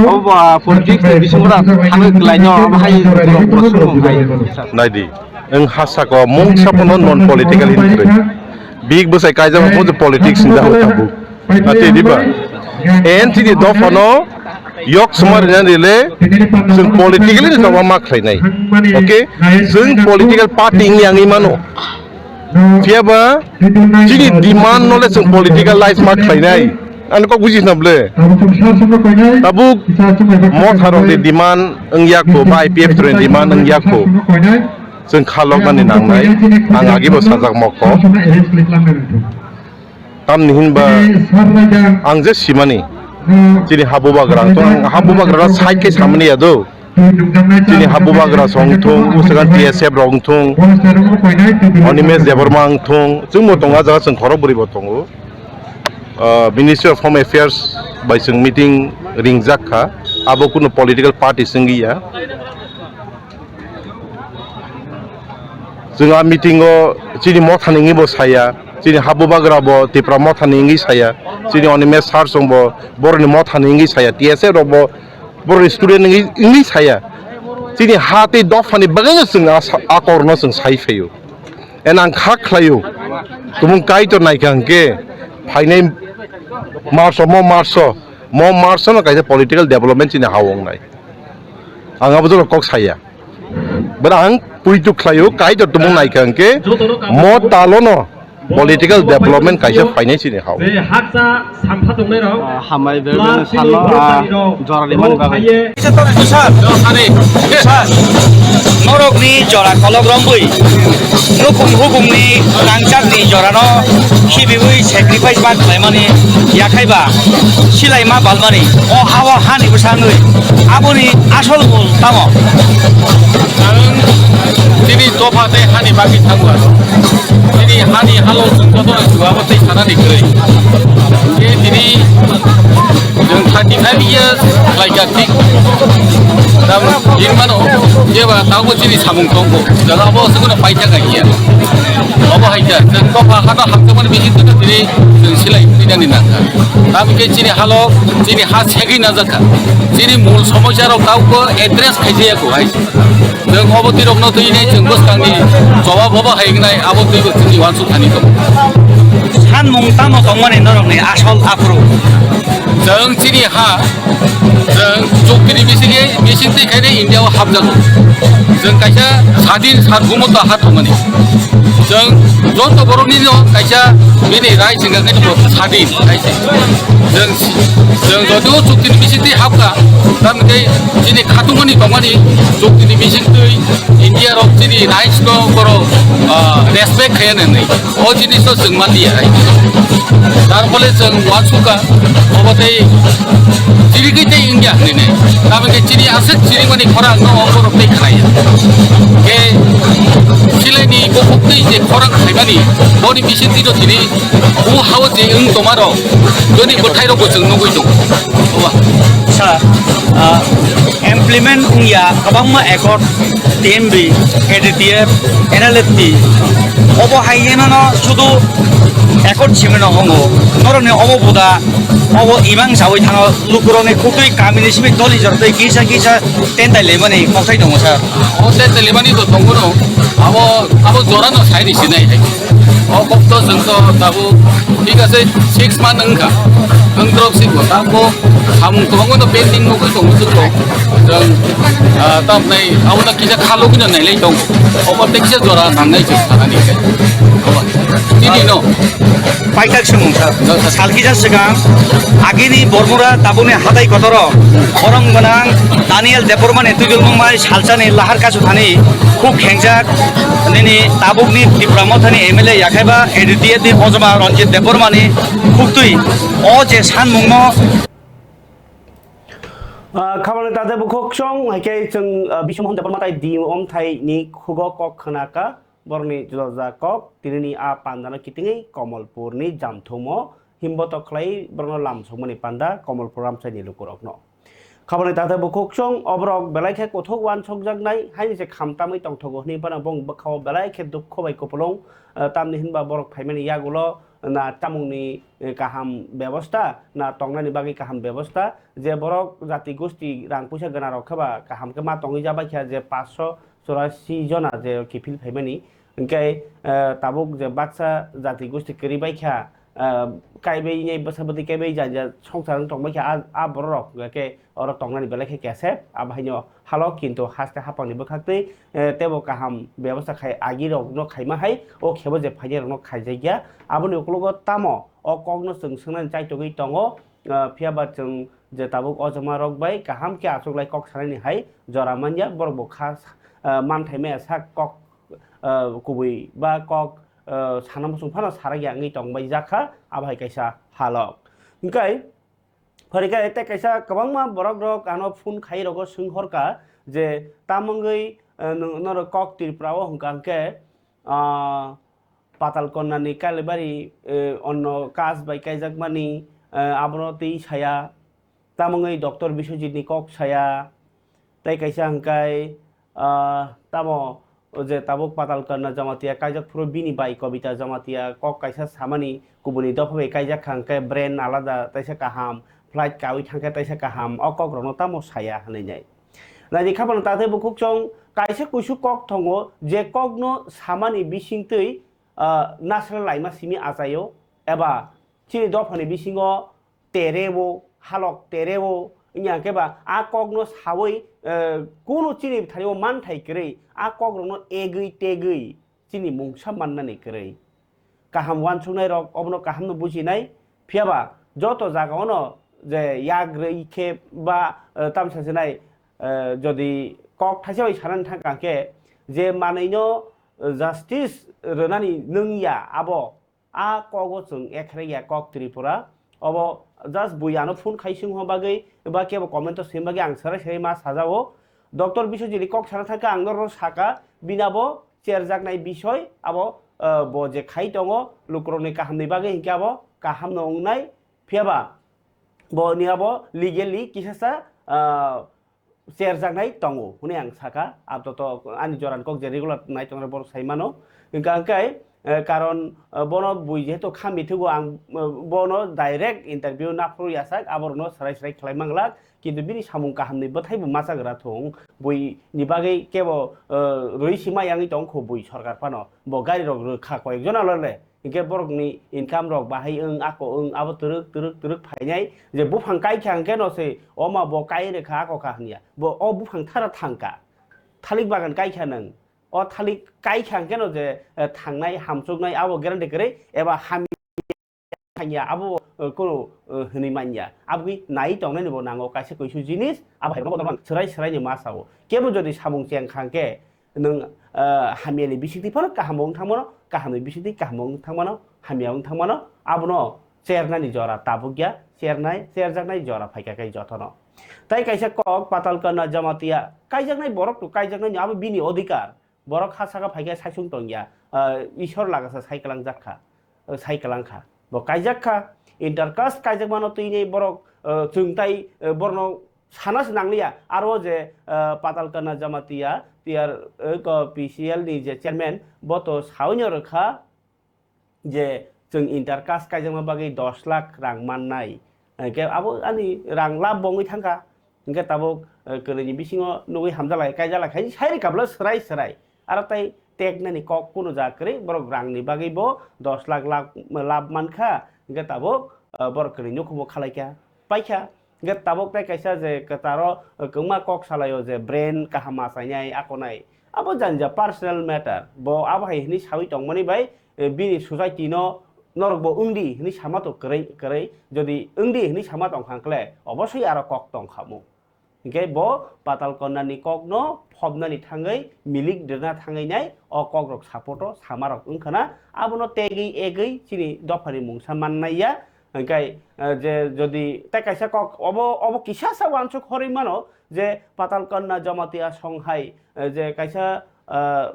Obo, ah, politics ni bisingo da thangwi kwlaino, obo hai borok bo sumung hai. Naidi, wng ha saka o mungsa phano non political hinwi kwrwi. Big bwsai kaijak bo je politics ni daho tabuk. Ati diba? N T D dophano yok suma rina rile, chwng politically ni choba ma khlainai. Okay? Chwng political party wngya wngwi mano. Phiya ba chini demand no le chwng political life ma khlainai. Ani kok buji na ble. Tabuk Motha rok ni demand wngya kho, ba I P F ni demand wngya kho. Chwng kha loknani nangnai. Ang agi bo sajak mokho. Tamni hinba ang je simani. Chini habubagra, to ang habubagra side khe samani ya do. Chini habubagra song thung, usagan T S F rok thung, Animesh Debbarma thung, chwngbo tongo, ah jaga chwng khorok bwrwi bo tongo. Ah, Ministry of Home Affairs bai chwng meeting ringjak kha, abo kunu political party swngwi ya. Chwng a meeting o chini Mothani wngwi bo saya, chini habubagra bo Tipra Mothani wngwi saya, chini Animesh sir chwng bo boroni Mothani wngwi saya, T S F rok bo boroni student wngwi, wngwi saya. Chini ha tei dophani bagwi no chwng a sa-, a korno chwng sai phaio. And ang kha khlaio, tumung Kaitor naikha hwnkhe phainai March o, mo March o, mo March o no kaisa political development chini ha-o wngnai. Ang abo joto kok saya. Bwrang puitu khlaio, Kaitor tumung naikha hwnkhe mo talono political development kaisa phainai chini ha-o. Je hakcha sampha tongnai rok, hambai be salo, ah, jora rimani bagwi. Sir, sir, norokni jora kolok romwi, nukhung hukhungni rangchakni jorano khibiwi sacrifice ma khlaimani yakhaiba silaima balmani o ha-o hani bwsangwi aboni asol mul tamo? Ang tini dopha tei hani bagwi thango ano. Tini hani halo chwng jotono chubago tei sanani kwrwi. Tei tini chwng thirty five years khlaikha thik. Tamo hinmano, jeba tabukbo chini samung tongo. Jora abo aswkno paithak kha hiya. Obo hai kha, chwng dopha hano hamjakmani bisingtwi tini chwng silai thinani nangkha. Tamo khe chini halo, chini ha segwi najakha. Chini mul somosya rok tabukbo address khaijaya kho hai. Chwng obo twi rokno twi nai chwng bwskangni jobab obo hai wngnai abo twibo chwngni uansuk thani tongo. Sanmung tamo tongmani norokni asol aphuru? Chwng chini ha, chwng chuktini bisingtwi, bisingtwi khainai India o hapjago. Chwng kaisa sadin sarbumoto ha tongmani. Chwng joto borokni no kaisa bini rai chwngkha khe bo sadin kaisa. Chwng, chwng jodi o chuktini bisingtwi hapkha, tamni khe chini khatungmani tongmani chuktini bisingtwi India rok chini rights no borok, ah, respect khaiya nai nai. O jinis no chwng manliya hai. Tar phole chwng uansukha, obo tei chirigwi tei wngya hinwi nai. Tamni khe chini aswk chirigmani khorang no o borok tei khnaya. Khe silaini bukhuk twi je khorang khaimani, boni bisingtwi no tini o ha-o je wng tongmarok, boni bwthairokbo chwng nugwi tongo. Oba. Sir, ah, implement wngya kwbangma accord, T M B, A D T F, N L F T. Obo hai jeno no sudu accord simi no hongo. Norokni obo buda, obo imang sawi thano lukurokni khutui kamini simi doli jortoi kisa kisa tentai lemani kokthai tongo sir. O tentai lemani to tongo no. Abo, abo jora no sai ni sinai hai. O kok to chwng to tabuk thik ase six month wngkha. Ang drop si bo ta bo samung kwbangma no pending no koi tongo chwng rok. Jang, ah, tam nai abo no kisa khalo kino nai lai tong. Obo te kisa jora nang nai chwng sanani khe. Obo. Tini no. Paithak swngmung sir. Sir, sir. Salkisa swkang agini Bormura tabukni hatai kotoro khorang gwnang Daniel Debbarmani twijlmung mai salsani lahar kasu thani khuk khengjak nini tabukni Tipra Mothani M L A yakhaiba A D T F ni hojoma Ranjit Debbarmani khuktwi o je sanmungno. Ah, khabangni tate bukhuk song, hai khe chwng, ah, Biswamon Debbarma tai di omthai ni khugo kok khna ka, borokni juda juda kok, tinini a pandano kitingwi Komolpur ni jamthumo himbotok khlai borokno lam sokmani panda Komolpur ramchai ni lukurokno. Khabangni tate bukhuk song, oborok belai khe kuthuk uansukjaknai, haini se kham tamwi tongthogo hwnwi phano bong bwkhao belai khe dukhu bai kupulung, ah, tamni hinba borok phaimani yagulo na chamungni, eh, kaham bebosta, na tongnani bagwi kaham bebosta, je borok jati gosti rang puisa gana rok khe ba kaham khe ma tongwi ja bai kha je paanch sho chorasi jona je kiphil phaimani, hwnkhe, eh, tabuk je baksa jati gosti kwrwi bai kha, eh, kaibai nai bwsa bwtwi kaibai janja songsar wng tong bai kha, a, a borok rok hwnkhe oro tongnani belai khe kesep, abo haino halo kintu haste hapangni bwkhaktwi, eh, teibo kaham bebosta khai agi rokno khaima hai o khebo je phainai rokno khaijakya, aboni ukologo tamo o kokno chwng swngnani chaitogwi tongo, ah, phiya ba chwng je tabuk o joma rok bai kaham khe achuklai kok sanani hai jora manya, borok bo kha, ah, manthai maya sak kok, ah, kubui ba kok, ah, sana muchung phano sarak ya wngwi tong bai jakha, abo hai kaisa halok. Hwnkhe phai khe tei kaisa kwbangma borok rok ano phone khai rogo swng horka je tamungwi, ah, nwng, norok kok Tripura o hwnkha hwnkhe, ah, Patal Konna ni Kalibari, eh, onno kas bai kaijakmani, eh, abono twi saya, tamungwi Doctor Biswajit ni kok saya, tei kaisa hwnkhe, ah, tamo je tabuk Patal Konna Jamatia kaijak phuru bini bai Kobita Jamatia kok kaisa samani kubuni dopha bai kaijak kha hwnkhe brain alada taisa kaham, flight kawi thangkhe taisa kaham, o kok rokno tamo saya hwnwi nai. Naidi kha phano takhtai bukhuk chwng kaisa kuisu kok tongo, je kokno samani bisingtwi, ah, nasra laima simi achaio, eba chini dophani bisingo terebo, halok terebo, wngya khe ba a kokno sawi, eh, kunu chini thani o manthai kwrwi, a kokrokno egwi tegwi chini mungsa mannani kwrwi. Kaham uansuknai rok obono kaham no bujinai, phiya ba joto jaga ono je yak rwi khe ba, eh, tamsa sinai, eh, jodi kok thaisa bai sanani thang kha khe je manwi no, eh, justice rwnani nung ya abo a kogo chwng ekhrek ya kok Tripura. Obo just bui ano phone khai sing ho bagwi ba kebo comment o sim bagwi ang serai serai ma sajao. Doctor Biswajit ni kok sana thangkhe ang norok saka bini abo cherjaknai bisoi abo, ah, bo je khai tongo lukurokni kahamni bagwi hinkhe abo kaham no wngnai. Phiya ba bo ni abo legally kisa sa, ah, cherjaknai tongo hwnwi ang sakha. Abto to ani joran kok je regular nai tongnai borok sai mano. Hwnkha hwnkhe, eh, karon, eh, bono bui jehetu khambi thugo ang, eh, bono direct interview naphuru yasak, aborokno serai serai khlai manglak. Kintu bini samung kahamni bwthaibo machagra thung. Bui ni bagwi kebo, eh, rwi sima yangwi tong kho bui sorkar phano. Bo gari rok rwkha koyek jona lole. Hinkhe borokni income rok bahai wng, ako wng, abo twrwk, twrwk, twrwk phainai. Je buphang kaikha hinkhe no se, oma bo kai rwkha, ako kha hwnya. Bo o buphang thara thangkha. Thalik bagan kaikha nwng. O thalik kaikha hinkhe no je, eh, thangnai, hamchuknai, abo guarantee kwrwi, eba hamya thangya, abo, eh, kono, eh, hwnwi manya. Aboni nai tongnaini bo nango kaisa kuisu jinis, abo hai bono bodol man. Swrai swraini ma sao. Kebo jodi samung cheng kha hinkhe, nwng, ah, hamyani bisingtwi phano kaham wng thangmano, kahamni bisingtwi kaham wng thangmano, hamya wng thangmano, abono chernani jora tabukya, chernai, cherjaknai jora phaikha khe jotono. Tai kaisa kok Patalkana Jamatia kaijaknai borok to kaijaknaini abo bini odhikar. Borok ha saka phaikhe saichung tongya, ah, Ishwar lagasa sai kwlangjak kha. Sai kwlang kha. Bo kaijak kha, inter caste kaijakmano twini borok, eh, chwng tai, eh, borokno sana se nangliya. Aro je, eh, Patalkana Jamatia, T R, eh, ko P C L ni je chairman, bo to saoino rwkha je chwng inter caste kaijakma bagwi dos lakh rang mannai. Hwnkhe abo ani rang lab bo wngwi thangkha. Hwnkhe tabuk, eh, kwrwini bisingo nugwi hamjalai, kaijalai khai sai rwkha bwle swrai swrai. Aro tai teknani kok kunu ja kwrwi, borok rangni bagwi bo dos lakh lab, lab mankha. Hwnkhe tabuk, ah, borok kwrwi nukhungo khalaikha, paikha. Hwnkhe tabuk tei kaisa je kwcharo, ah, kwma kok salaio je brain kaham achainai akonai, abo jani ja personal matter, bo abo hai hwnwi sawi tongmani bai, eh, bini society no norok bo wngdi hwnwi sama to kwrwi kwrwi, jodi wngdi hwnwi sama tongkha hwnkhe obosoi aro kok tongkhamu. Hingke bo Patal Konna ni kok no phobnani thangwi, milik dirna thangwi nai o kok rok support o sama rok wngkha na, abono tegwi egwi chini dopha ni mungsa mannai ya. Hingke, eh, je jodi tei kaisa kok obo, obo kisa sa wansuk horwi mano je Patal Konna Jamatia Song hai, eh, je kaisa, eh,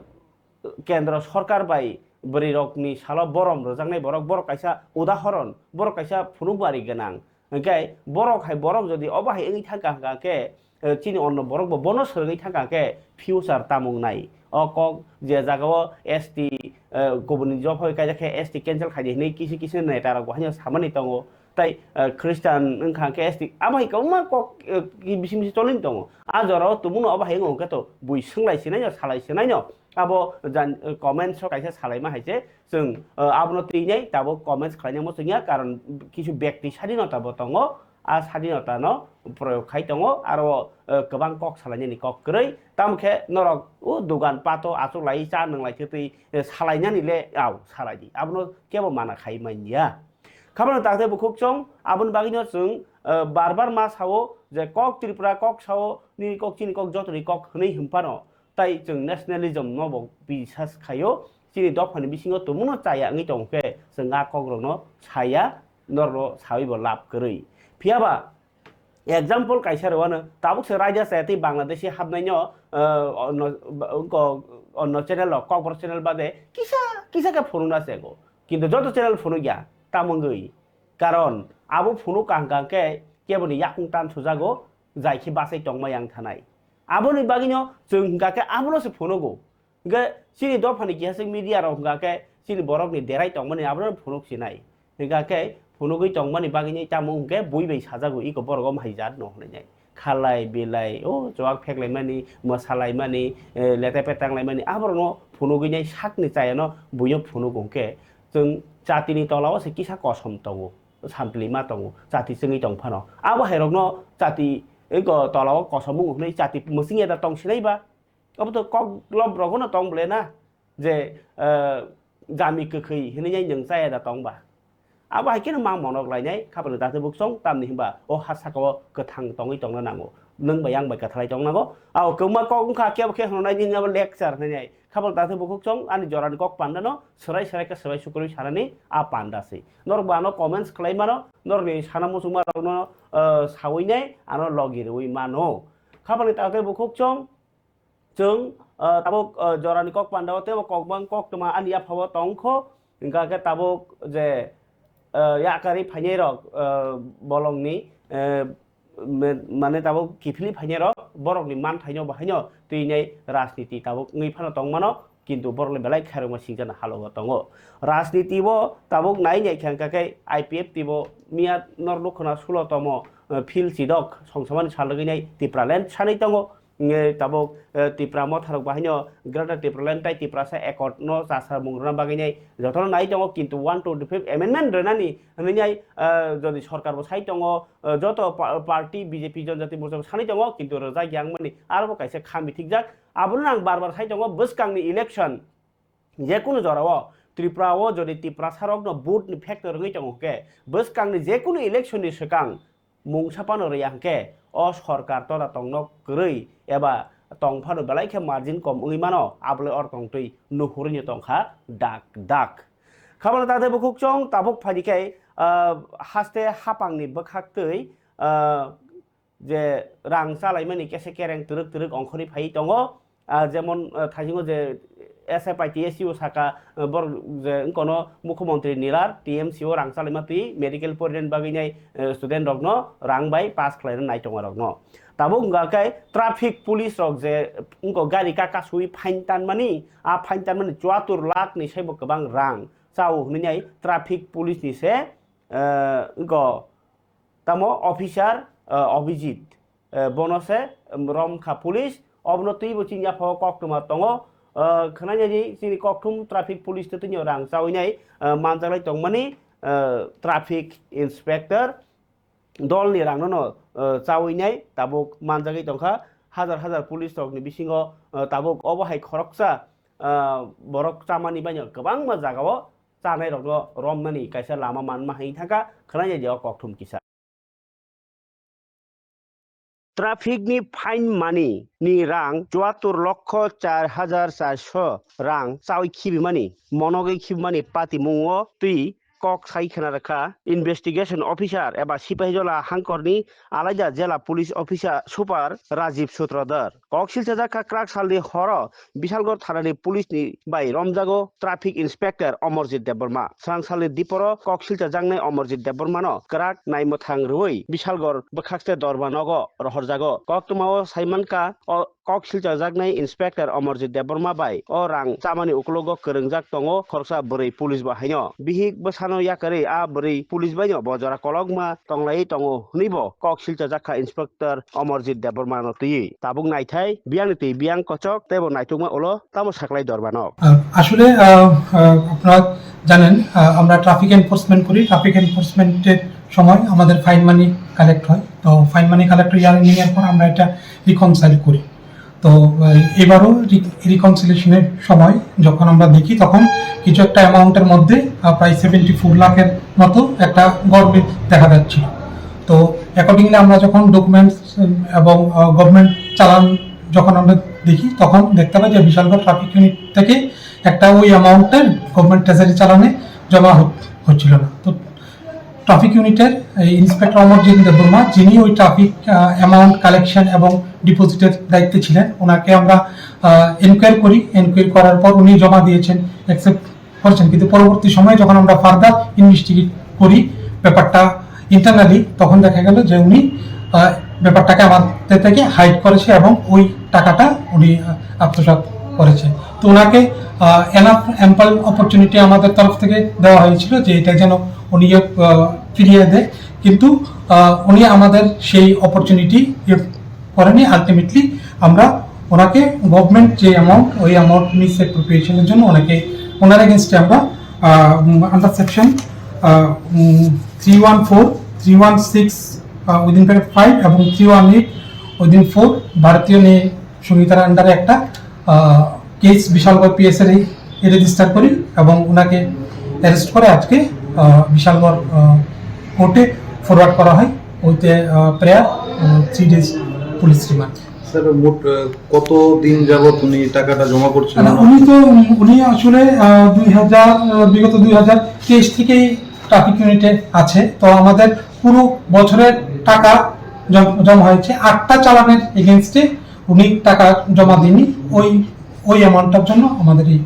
kendro sorkar bai bwrwi rokni salo borom rwjaknai borok, borok kaisa udahoron, borok kaisa phunukbari gwnang. Hingke borok hai borok jodi obo hai wngwi thangkha hwnkha khe, eh, chini onno borok bo bono swrwngwi thangkha khe future tamung nai. O kok je jagao S T, eh, kubuni job hoi kaijak khe S T cancel khaidi hinwi kisi kisi neta rok bo haino samani tongo. Tai, eh, Christian wngkha khe S T, abo hai kwbangma kok, eh, bisi bisi cholini tongo. A jorao tubunu obo hai wngkha khe to bui swnglai sinai no, salai sinai no. Abo jan, eh, comments o kaisa salaima hai se, chwng, eh, abono twi nai tabuk comments khlaina muchung ya, karon kisu bekti sadinota bo tongo, a sadinota no proyog khai tongo, aro, eh, kwbang kok salainani kok kwrwi, tamo khe norok o dogan pato achuk lai cha nwnglai khe twi, eh, salainani le au salai di, abono kebo mana khai man ya. Khabano takte bukhuk chong, aboni bagwino chwng, eh, bar bar ma sao je kok Tripura kok sao, nini kok chini kok jotoni kok hwnwi hwnphano, tai chwng nationalism no bo bisas khaio, chini dophani bisingo tongmungno chaya wngwi tongkhe chwng a kokrokno saya, norokno sawi bo lab kwrwi. Phiyaba example kaisa rwano, tabuk se raida chaya tei Bangladeshi hapnaino, eh, onno, ba-, ko-, onno channel rok, kokborok channel bade kisa kisa khe phunukna chego, kintu joto channel phunukya tamungwi, karon abo phunuk kaham kaham khe keboni yakung tan sujago, jai khe bachai tongma yang thanai. Aboni bagwino chwng hwnkha khe abono se phunugo. Hwnkhe chini dophani kihasik media rok hwnkha khe chini borokni derai tongmani abono phunuk sinai. Hwnkha khe phunugwi tongmani bagwino tamo hwnkhe bui bai sajago, iko borok om hai jat no hwnwi nai. Khalai belai, o chuak pheklaimani, mwsalaimani, eh, lete petanglaimani, aborokno phunugwi nai sakni chayano buino phunugo hwnkhe chwng chatini tolao se kisa kosom tongo, sampli ma tongo, chati chwngwi tong phano. Abo hai rokno chati iko tolao kosom wng hwnwi chati mwsing ya da tong sinai ba? Obo to kok lob rok no tong bole na, je, eh, jami kwkhwi hinwi nai nwng chaya da tong ba? Abo hai kheno ma monok lainai, khaphang ni dakti buksong, tamni hinba o ha saka o kwthang tongwi tongna nango. Nwng bai yang bai kwthalai tong nango. Ao kwbangma kok wngkha, kebo khe hwnwi nai nini abo lecture hinwi nai. Khaphang dakti bukhuk chong, ani jorani kok panda no swrai swrai khe swrai sukrui sanani a panda se. Norok bo ano comments khlai mano, norok ni sana muchungma rok no, eh, sawi nai, ano logi rwi mano. Khaphang ni dakti bukhuk chong, Chwng, ah, tabuk, ah, jorani kok pandao teibo kokbang koktwma ani yaphao tongkho, hwnkha khe tabuk je, ah, yakarwi phainai rok, ah, bolongni, eh, me-, mane tabuk kiphilwi phainai rok borokni manthaino bahaino twinai rajniti tabuk wngwi phano tongmano, kintu borokni belai khairokma singjana halogo tongo. Rajniti bo tabuk nai nai khe hwnkha khe I P F T bo miya nor nukhuna sulo tomo, eh, phil chidok songsamani salwgwi nai Tipraland sanwi tongo. Nge tabuk, eh, Tipra motharok bahaino Greater Tipraland tai Tiprasa Accord no chasarmung rwna bagwi nai jotono nai tongo, kintu one twenty-fifth amendment rwnani hwnwi nai, eh, jodi sorkar bo sai tongo, eh, joto pa-, party B J P Janjati Morcha bo sanwi tongo, kintu rwjak yang mani aro bo kaisa kha mithikjak. Abono ang bar bar sai tongo, bwskangni election jekunu jorao Tripura o jodi Tiprasa rokno vote ni factor wngwi tongo khe, bwskangni jekunu election ni swkang mungsa phano rwya hwnkhe o sorkar tola tongno kwrwi eba tong phano belai khe margin kom wngwi mano, abole or tongtwi nuhurwi tongkha dak dak. Khabana tate bukhuk chong tabuk phaidi khe, ah, haste hapangni bwkhaktwi, ah, je rang chalaimani kese kereng twrwk twrwk ongkhorwi phaiwi tongo. Ah, jemon, ah, thaisingo je S F I T S U saka, ah, bor je wngkono Mukhyamantri Nilar T M C o rang chalaima twi medical porinani bagwi nai, eh, student rokno rang bai pass khlaina nai tongo rokno. Tabuk wngkha khe traffic police rok je wngko gari kaka sui fine tanmani, a fine tanmani chuatur lakh ni saibo kwbang rang chao hwnwi nai traffic police ni se, eh, wngko tamo officer, eh, Abhijit, eh, bono se, em, romkha police, obono twibo chini yaphao koktwma tongo, eh, khwnajani chini kokthum traffic police twi tini rang chawi nai, eh, manjaklai tongmani, ah, traffic inspector dolni rangno no, ah, chawi nai tabuk manjagwi tongkha. Hajar hajar police rokni bisingo, ah, tabuk obo hai khoroksa, ah, borok chamani baino kwbangma jagao chanai rokno romnani kaisa lama manma hai thangkha, khwnai nai o kokthum kisa. Traffic ni fine mani ni rang chuattor lokho char hajar charso rang chawi khibimani, monogwi khibimani patimungo twi kok sai khna rwkha investigation officer eba Sipahijola hangkorni alaida jela police officer super Rajiv Sutradhar. Kok silchajak kha kwrak salni horo Bishalgarh thanani police ni bai romjago traffic inspector Amarjit Debbarma. Swrang salni diporo kok silchajaknai Amarjit Debbarmano kwrak naimwthang rwui Bishalgarh bwkhakste dorba nogo rohorjago. Koktwmao saimankha o kok silchajaknai inspector Amarjit Debbarma bai o rang chamani uklogo kwrwngjak tongo khoroksa bwrwi police bo haino. Bihik bwsano yakarwi a bwrwi police baino bo jora kolokma tonglaiwi tongo hwnwi bo kok silchajak kha inspector Amarjit Debbarmano twiwi. Tabuk naithai biyangni twi biyang kochok teibo naitukma ulo tamo saklai dorbanok. আহ, আসলে আহ, আহ, আপনারা জানেন, আহ, আমরা traffic enforcement করি। ট্রাফিক এনফোর্সমেন্টের সময় আমাদের ফাইন মানি কালেক্ট হয়। তো ফাইন মানি কালেক্ট হওয়ার পর আমরা এটা রিকনসাইল করি। তো আহ, এবারও রিকনসিলিয়েশনের সময় যখন আমরা দেখি, তখন কিছু একটা অ্যামাউন্টের মধ্যে আহ, প্রায় সেভেন্টি ফোর লাখের মতো একটা গড়মিল দেখা যাচ্ছিল। তো অ্যাকর্ডিংলি আমরা যখন ডকুমেন্টস এবং গভর্নমেন্ট চালান যখন আমরা দেখি, তখন দেখতে পাই যে বিশালগড় ট্রাফিক ইউনিট থেকে একটা ওই অ্যামাউন্টের গভর্নমেন্ট ট্রেজারি চালানে জমা হ- হচ্ছিল না। তো ট্রাফিক ইউনিটের এই ইন্সপেক্টর অমরজিৎ দেববর্মা, যিনি ওই ট্রাফিক অ্যামাউন্ট কালেকশন এবং ডিপোজিটের দায়িত্বে ছিলেন, ওনাকে আমরা এনকোয়ারি করি। এনকোয়ারি করার পর উনি জমা দিয়েছেন, অ্যাকসেপ্ট করেছেন, কিন্তু পরবর্তী সময়ে যখন আমরা ফার্দার ইনভেস্টিগেট করি ব্যাপারটা ইন্টারনালি, তখন দেখা গেল যে উনি আহ, ব্যাপারটাকে আমাদের থেকে হাইড করেছে এবং ওই টাকাটা উনি আহ, আত্মসাৎ করেছে। তো ওনাকে এনাফ অ্যাম্পল অপরচুনিটি আমাদের তরফ থেকে দেওয়া হয়েছিল যে এটা যেন উনি আহ, ফিরিয়ে দেয়, কিন্তু আহ, উনি আমাদের সেই অপরচুনিটি করেনি। আলটিমেটলি আমরা ওনাকে গভর্নমেন্ট যে অ্যামাউন্ট, ওই অ্যামাউন্ট মিস অ্যাপ্রোপ্রিয়েশনের জন্য ওনাকে, ওনার এগেনস্টে আমরা under section three one four, three one six within five এবং three one eight within four Bharatiya Nyaya সংহিতার আন্ডারে একটা কেস বিশালগড় পিএসএর রেজিস্টার করি এবং ওনাকে অ্যারেস্ট করে আজকে আহ, বিশালগড় কোর্টে ফরওয়ার্ড করা হয় with prayer three days police remand. Sir, মোট আহ, কত দিন যাবত উনি টাকাটা জমা করছিলেন? না, উনি তো উম, উনি আসলে আহ, দুই হাজার আহ, বিগত দুই হাজার তেইশ থেকেই ট্রাফিক ইউনিটে আছে। তো আমাদের পুরো বছরের টাকা জম- জমা হয়েছে আটটা চালানের এগেনস্টে। উনি টাকা জমা দেননি ওই ওই অ্যামাউন্টটার জন্য আমাদের এই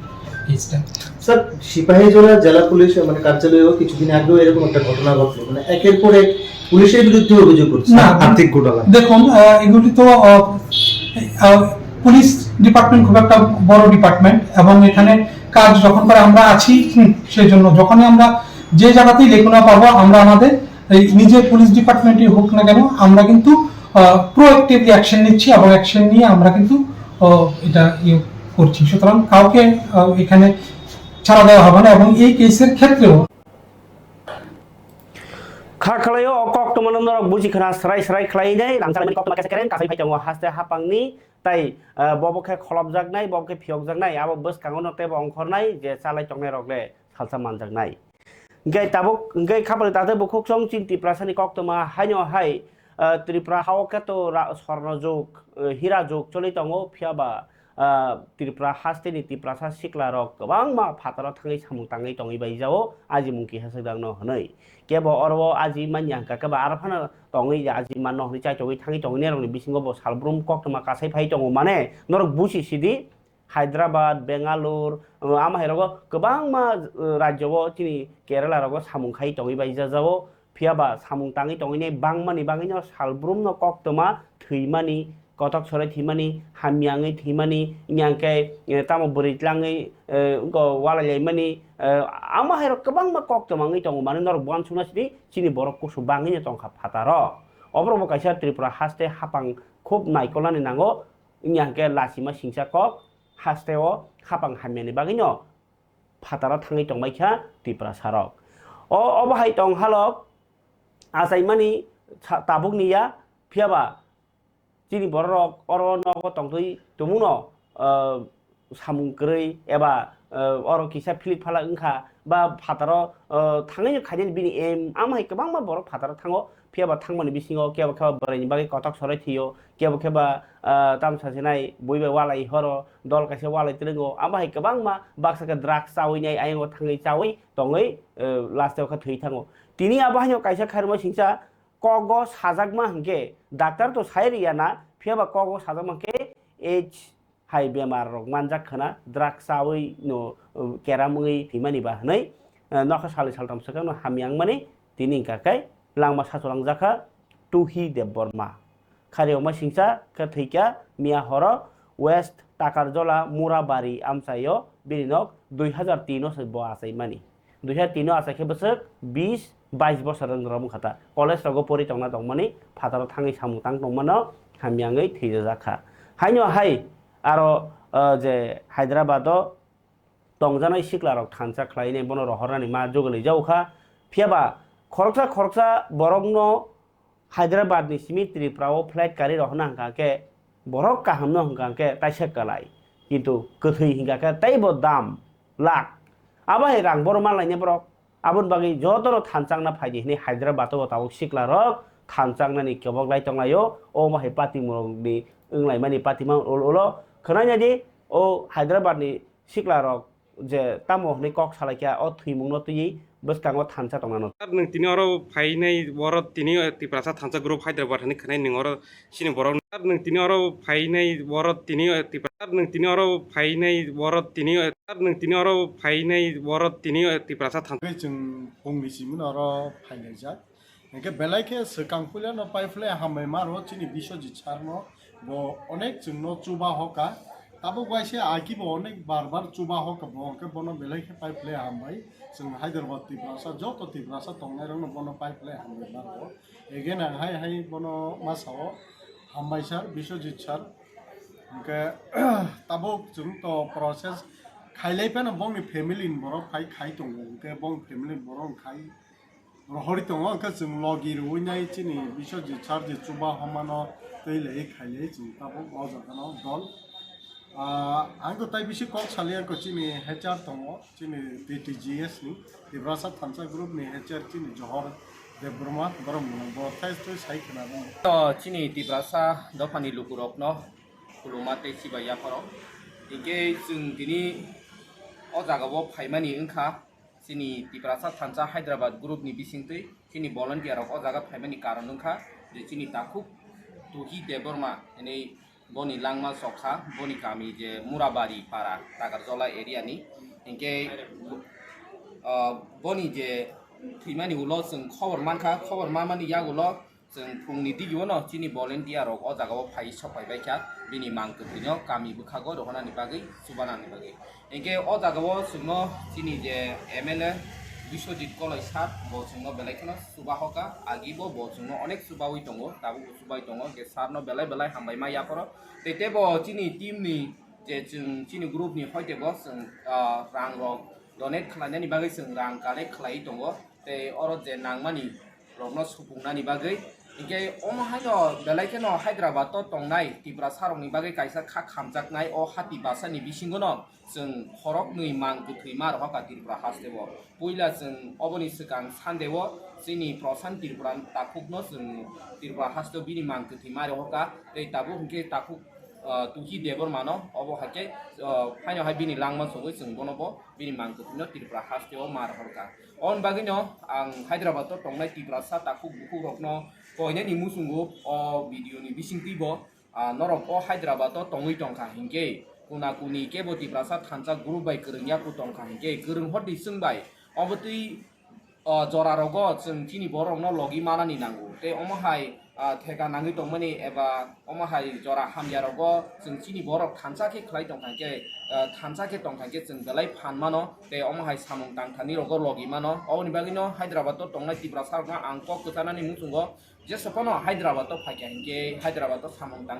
কেসটা। স্যার, সিপাহীজলা জেলা পুলিশ মানে কার্যালয়েও কিছুদিন আগেও এরকম একটা ঘটনা ঘটলো, মানে একের পর এক পুলিশের বিরুদ্ধে অভিযোগ করছে। না, আর্থিক ঘটনা। দেখুন, আহ, এগুলি তো আহ, আহ, পুলিশ ডিপার্টমেন্ট খুব একটা বড় ডিপার্টমেন্ট এবং এখানে কাজ যখন করে আমরা আছি, হুম, সেই জন্য যখনই আমরা যে জায়গাতেই লেখনা পাবো, আমরা আমাদের এই নিজের পুলিশ ডিপার্টমেন্টই হোক না কেন, আমরা কিন্তু প্রোঅ্যাক্টিভলি অ্যাকশন নিচ্ছি এবং অ্যাকশন নিয়ে আমরা কিন্তু আহ, এটা ইয়ে করছি। সুতরাং কাউকে আহ, এখানে ছাড়া দেওয়া হবে না এবং এই কেসের ক্ষেত্রেও Kha khlai o kok tongmano norok buji khna srai srai khlai nai rang chalai mani kok tongma kaisa kereng kasai phai tongo haste hapang ni tai, ah, bobo khe kholopjak nai, bobo khe phiyokjak nai, abo bwskango no tebo ongkhor nai je chalai tongnai rok le salsa manjak nai. Hingke tabuk, hingke khapang tate bukhuk song chini Tiprasa ni koktwma haino hai, ah, Tripura hao khe to ra-, sorno jug, ah, hira jug choli tongo, phiya ba, ah, Tripura haste ni Tiprasa sikla rok kwbangma phataro thangwi samung tangwi tongwi bai jao, ajimung kiha swk dang no hwnwi. Kebo oro o aji manya hwnkha khe ba aro phano tongwi aji manno hwnwi chai tongwi thangwi tongwi nai rokni bisingo bo salbrum koktwma kasai phai tongo mane norok busi sidi. Hyderabad, Bangalore, uh, ama hai rogo kwbangma, uh, rajyo o chini Kerala rogo samung khai tongwi bai jajao, phiya ba samung tangwi tongwi nai bangmani bagwi no salbrum no koktwma thwimani, kotok sorai thwimani, hamya wngwi thwimani, wngya khe, eh, tamo bwrwi tlangwi, eh, wngko walai laimani, eh, ama hai rok kwbangma koktwma wngwi tongo, mane norok buan sukna sidi chini borok kusu bangwi no tongkha phataro. Oborok bo kaisa Tripura haste hapang khub naikolnani nango, wngya khe lachima singcha kok, hasteo hapang hamyani bagwino phataro thangwi tongbaikha Tiprasarok. O, obo hai tong halok achaimani sa-, tabukni ya, phiyaba chini bororok oro nogo tongtwi tumungno, ah, samung kwrwi eba, ah, oro kisa philik phalak wngkha ba phataro, ah, thangwi khainani bini aim, amo hai kwbangma borok phataro thango, phiyaba thangmani bisingo kebo kebo bwrwini bagwi kotok sorwi thwio, kebo kebo, ah, tamsa sinai bui bai walai horo, dol kaisa walai twrwngo, amo hai kwbangma baksa khe drugs chawi nai ayang o thangwi chawi tongwi, ah, last o khe thwi thango. Tini abo haino kaisa khairokma singcha kogo sajakma hwnkhe, doctor to sai rwya na, phiyaba kogo sajakma hwnkhe age hai bemar rok manjak khwna, drugs chawi no, uh, keram wngwi thwimani ba hwnwi, uh, nokha salni saltham swkang no hamya wngmani tini hwnkha khe langma sachulangjak kha Tuhi Debbarma. Khari wngma singcha khe thwikha miya horo West Takarjola Murabari amchaio bini nok dui hazar tin o se bo achaimani. Dui hazar tin o achai khe bwswk bis bais bosor wng rok wngkha ta. College rogo pori tongna tongmani phataro thangwi samung tang tongmano hamya wngwi thwijajak kha. Haino hai aro, ah, je Hyderabad o tongjanai sikla rok thansa khlainai bono rohornani ma jogwlwi jao kha. Phiyaba khoroksa khoroksa borokno Hyderabad ni simi Tripura o flight kari rok hwnna hwnkha khe borok kaham no hwnkha khe kaisa kwlai, kintu kwthwi hwnkha khe teibo dam lak. Abo hai rang bohrok manlainai borok, aboni bagwi joto no thansa wngna phai di hwnwi Hyderabad o tabuk sikla rok thansa wngnani kebok lai tong lai o. Omo hai party mung rok ni wng lai mani party mang ul ulo khwnai nai di o Hyderabad ni sikla rok je tamo hwnwi kok salai kha, o thwimung no twiwi bwskango thansa tong nano. Sir, nwng tini oro phainai, oro tini Tiprasa thansa group Hyderabad hwnwi khwnai nwng oro chini borok. Sir, nwng tini oro phainai, oro tini Tipra-, sir, nwng tini oro phainai, oro tini, sir, nwng tini oro phainai, oro tini Tiprasa thansa. Hwnkhe chwng phungni simi no oro phailaijak. Hwnkhe belai khe swkang puila no pai phlai hambai ma rwo chini Biswajit sir no, bo onek chwngno chuba hoka. Tabuk waisa agi bo onek bar bar chuba hoka bo, hwnkhe bono belai khe pai phlai hambai. Chwng Hyderabad Tiprasa, joto Tiprasa tongnai rokno bono pai phlai hambai ma rwo. Again ang hai hai bono ma sao, hambai sir, Biswajit sir. Hwnkhe tabuk chwng to process khailai phano bongni family ni borok phai khai tongo, hwnkhe bongni family ni borok khai rohorwi tongo, hwnkhe chwng logi rwui nai chini Biswajit sir je chuba homano twi lai khailai chwng tabuk o jaga no dol. Ah, ang to tai bisi kok saliya ko chini H R tongo, chini T T G S ni, Tiprasa Thansa Group ni H R chini Johor Debbarma, borok mung bo thai thai sai khwna rw. To chini Tiprasa dophani lukurokno khuluma tei chibai yapharo. Hinkhe chwng tini o jagao phaimani wngkha. Chini Tiprasa Thansa Hyderabad group ni bisingtwi chini volunteer rok o jaga phaimani karon wngkha je chini takhuk Tuhi Debbarma hinwi boni langma chokha, boni kami je Murabari para Takarjola area ni. Hinkhe, ah, boni je thwimani ulo chwng khobor mankha, khobor manmani yagulo chwng phungni digio no chini volunteer rok o jaga o phai sok phai bai kha, bini mang kwthwi no kami bwkhago rohornani bagwi, chubanani bagwi. Hinkhe o jaga o chwngno chini je M L A Biswajit Koloi sir, bo chwngno belai kheno chuba hoka, agi bo, bo chwngno onek chubaui tongo, tabuk bo chubai tongo, hinkhe sir no belai belai hambai ma yaphoro. Tei tebo chini team ni je chwng chini group ni hoite bo chwng, ah, rang rok donate khlainani bagwi chwng rang collect khlaiwi tongo. Tei oro je nangmani rokno supungnani bagwi. Hinkhe omo haino belai kheno Hyderabad o tongnai Tiprasa rokni bagwi kaisa kha khamjaknai o hati basani bisingono chwng khoroknwi mang kwthwi ma rohorkha Tripura hasteo. Puila chwng oboni swkang Sunday o chini Prasant Tripura takhukno chwng Tripura hasteo bini mang kwthwi ma rohorkha. Tei tabuk hinkhe takhuk, ah, Tuhi Debbarmano obo haikhe, ah, phaino hai bini langma chugwi chwng bono bo bini mang kwthwino Tripura hasteo ma rohorkha. Oboni bagwino ang Hyderabad o tongnai Tiprasa takhuk bukhuk rokno koinani muchungo o video ni bisingtwi bo, ah, norok o Hyderabad o tongwi tongkha hinkhe kuna kuni kebo Tiprasa thansa group bai kwrwngya ku tongkha hinkhe kwrwng hor di chwng bai obo twi, ah, jora rogo chwng chini borok rokno logi manani nango tei omo hai ah, theka nangwi tongmani eba omo hai jora hamya rogo chwng chini borok thansa khe khlai tongkha hinkhe, ah, thansa khe tongkha hinkhe chwng belai phan mano tei omo hai samung tangthani rogo logi mano. Oboni bagwino Hyderabad o tongnai Tiprasa rokno ang kok kwchanani muchungo jesa phano Hyderabad o phaikha hinkhe Hyderabad o samung tang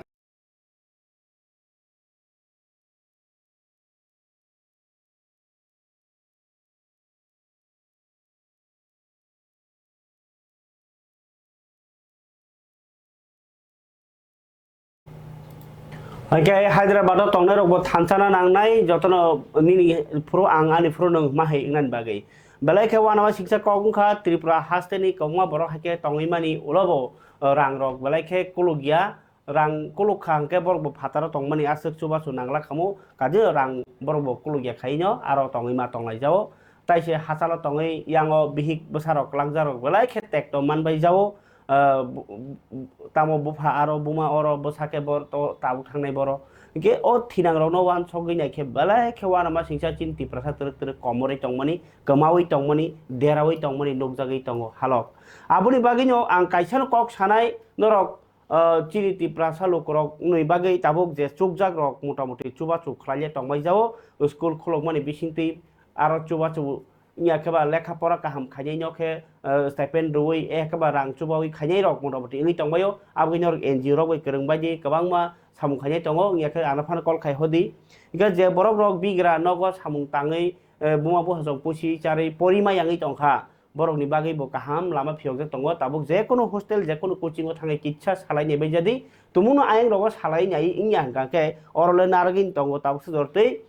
Hwnkhe Hyderabad o tongnai rok bo thansa na nangnai, jotono nini phuru ang ani phuru nwng ma hai wngnani bagwi. Belai khe uanama singsa kok wngkha, Tripura haste ni kwbangma borok hai khe tongwi mani ulo bo, uh, rang rok belai khe kuluk ya, rang kuluk kha hwnkhe borok bo phataro tongmani aswk chubachu nangla khamu, kadi rang borok bo kuluk ya khaino aro tongwi ma tonglai jao. Tai se hachalo tongwi yango bihik bwsa rok kwlangja rok belai khe tekto man bai jao. Ah, bu-, bu-, tamo bupha aro buma oro bwsa khe bor to tabuk thangnai boro. Hwnkhe o thinang rokno uansogwi nai khe belai khe uanama singsa chini Tiprasa twrwk twrwk komorwi tongmani, kwmawi tongmani, derawi tongmani nukjagwi tongo halok. Aboni bagwino ang kaisano kok sanai norok, ah, chini Tiprasa lukurokni bagwi tabuk je chukjak rok motamuti chubachu khlaile tongbai jao school khulokmani bisingtwi aro chubachu wngya khe ba lekha pora kaham khainai no khe, eh, stipend rwui, eh, khe ba rang chubaui khainai rok motamuti wngwi tongbaio. Aboni norok N G O rok bai kwrwng bai di kwbangma samung khainai tongo, wngya khe ano phano call khai hodi. Hwnkhe je borok rok bigra nogo samung tangwi, eh, buma bupha rok pusi charwi porima yangwi tongkha, borokni bagwi bo kaham lama phiyokjak tongo. Tabuk je kunu hostel, je kunu coaching o thangwi kisa salai nai bai jadi, tumungno ayang rogo salai nai wngya hwnkha khe oro le narwgwini tongo tabuk se jortwi.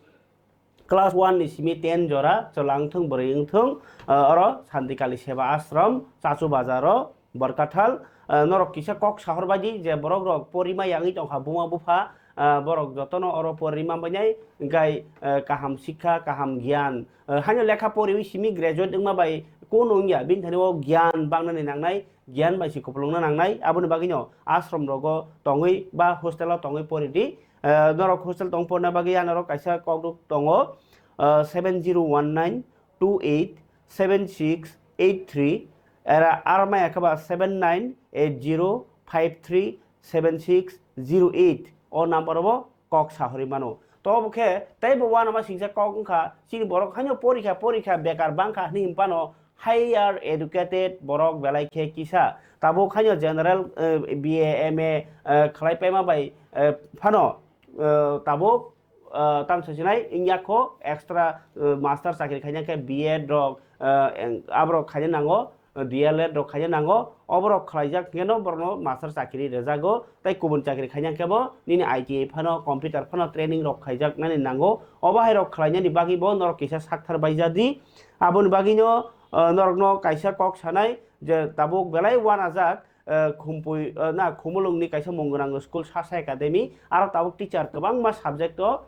Class one ni simi ten jora chwla wngthung, bwrwi wngthung, ah, oro Santikali Seva Ashram, Chachu Bazar o, Borkathal, ah, norok kisa kok sahor bai di je borok rok porima yangwi tongkha buma bupha, ah, borok jotono oro porima bai nai, hwnkhe, ah, kaham sikha, kaham giyan, ah, haino lekha poriwi simi graduate wngma bai kunu wngya, bini thani o giyan bangnani nangnai, giyan bai se kupulungna nangnai, aboni bagwino ashram rogo tongwi ba hostel o tongwi pori di. Eh, norok hostel tong porna bagwi ya norok kaisa kokduk tongo, eh, seven zero one nine two eight seven six eight three, era aro maya khe ba seven nine eight zero five three seven six zero eight, o number o bo kok sahori mano. To bo khe tei bo uanama singsa kok wngkha, chini borok haino porikha porikha bekar bangkha hwnwi hwnphano higher educated borok belai khe kisa. Tabuk haino general, eh, B A, M A, eh, khlai paima bai, eh, phano, eh, tabuk, eh, tamo sasinai wngya kho extra, eh, master chakri khaina khe B Ed rok, eh, eng-, aborok khaina nango, eh, D L Ed rok khaina nango. Oborok khlaijak hwnkhe no borokno master chakri rwjago, tei kubun chakri khaina khe bo nini I T I phano, computer phano training rok khaijak nani nango. Obo hai rok khlainani bagwi bo norok kisa sakthar bai jadi. Aboni bagwino, eh, norokno kaisa kok sanai je tabuk belai uanajak, eh, Khumpui, eh, na, Khumulwngni kaisa mung gwnang school Sasa Academy, aro tabuk teacher kwbangma subject o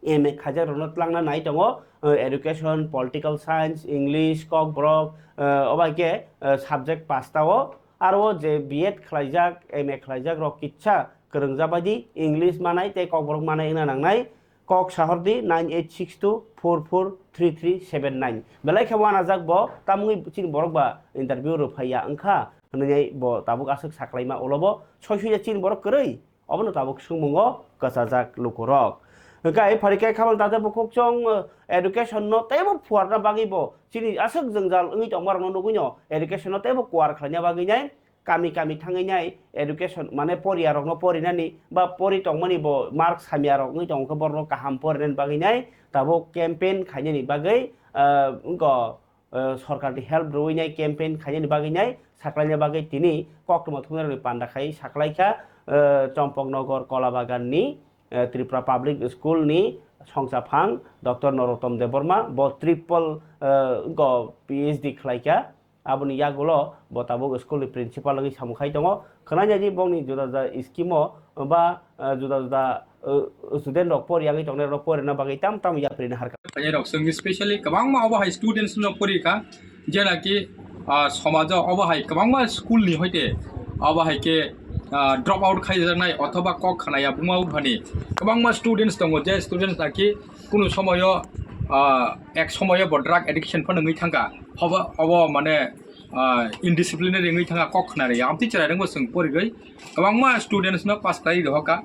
M A khaijak rokno twlangna nai tongo, eh, education, political science, English, kokborok, eh, obo hai khe, eh, subject pasta o, aro o je B Ed khlaijak, M A khlaijak rok kisa kwrwngjak bai di, English manai tei kokborok manai wngna nangnai. Kok sahor di nine eight six two four four three three seven nine. Belai khe uanajak bo, tamungwi chini borok ba interview rw phai ya wngkha hwnwi bo tabuk aswk saklaima ulo bo soi sui ya chini borok kwrwi, obono tabuk swngmungo kwchajak lukurok. Hwnkhe phari khe khamang tate bukhuk chwng, eh, education no teibo phuarna bagwi bo chini aswk jwngjal wngwi tongma rokno nugwi no education no teibo kuar khlaina bagwi nai kami kami thangwi nai education, mane poriya rokno porinani ba pori tongmani bo mark samya rok wngwi tongkha, borokno kaham porinani bagwi nai tabuk campaign khainani bagwi, ah, wngkha, ah, sorkar ni help rwui nai campaign khainani bagwi nai saklaina bagwi tini koktwma thumnairokni panda khai saklaikha, ah, Chompoknogor Kolabagan ni, ah, Tripura Public School ni songchaphang Doctor Norottom Debbarma, bo triple, ah, wngkha P H D khlaikha. Aboni yagulo bo tabuk school ni principal wngwi samung khai tongo. Khwnai nai di bongni juda juda scheme o ba, eh, juda juda, eh, student rok pori yangwi tongnai rok porina bagwi tam tam yapri na harkha. Khainai rok chwng specially kwbangma obo hai students no pori kha, je naki, ah, somajo obo hai kwbangma school ni hoite obo hai khe, ah, drop out khaijaknai othoba kok khnaya buma buphani kwbangma students tongo, je students naki kunu somoyo, ah, ek somoyo bo drug addiction phano wngwi thangkha. Hobo, obo mane, ah, indisciplinary wngwi thangkha, kok khna rwya. Amtwi chwrai rwngbo chwng porigwi kwbangma students no pass khlai rwhokha.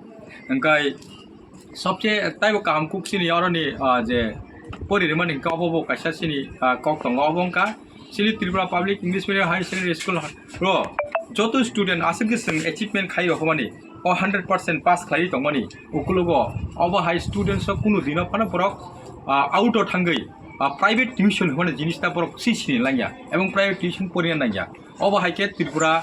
Hwnkhe sobse taibo kaham kuk chini oroni, ah, je pori rwmani hwnkhe obo bo kaisa chini, ah, kok tongo, obo wngkha chini Tripura Public English Medium Higher Secondary School ro joto student aswk khe chwng achievement khai rwhokmani, o hundred percent pass khlaiwi tongmani ukulugo obo hai students rok kunu dino phano borok, ah, out o thangwi, ah, private tuition hwnmani jinis ta borok si sini langya ebong private tuition porina nangya. Obo hai khe Tripura,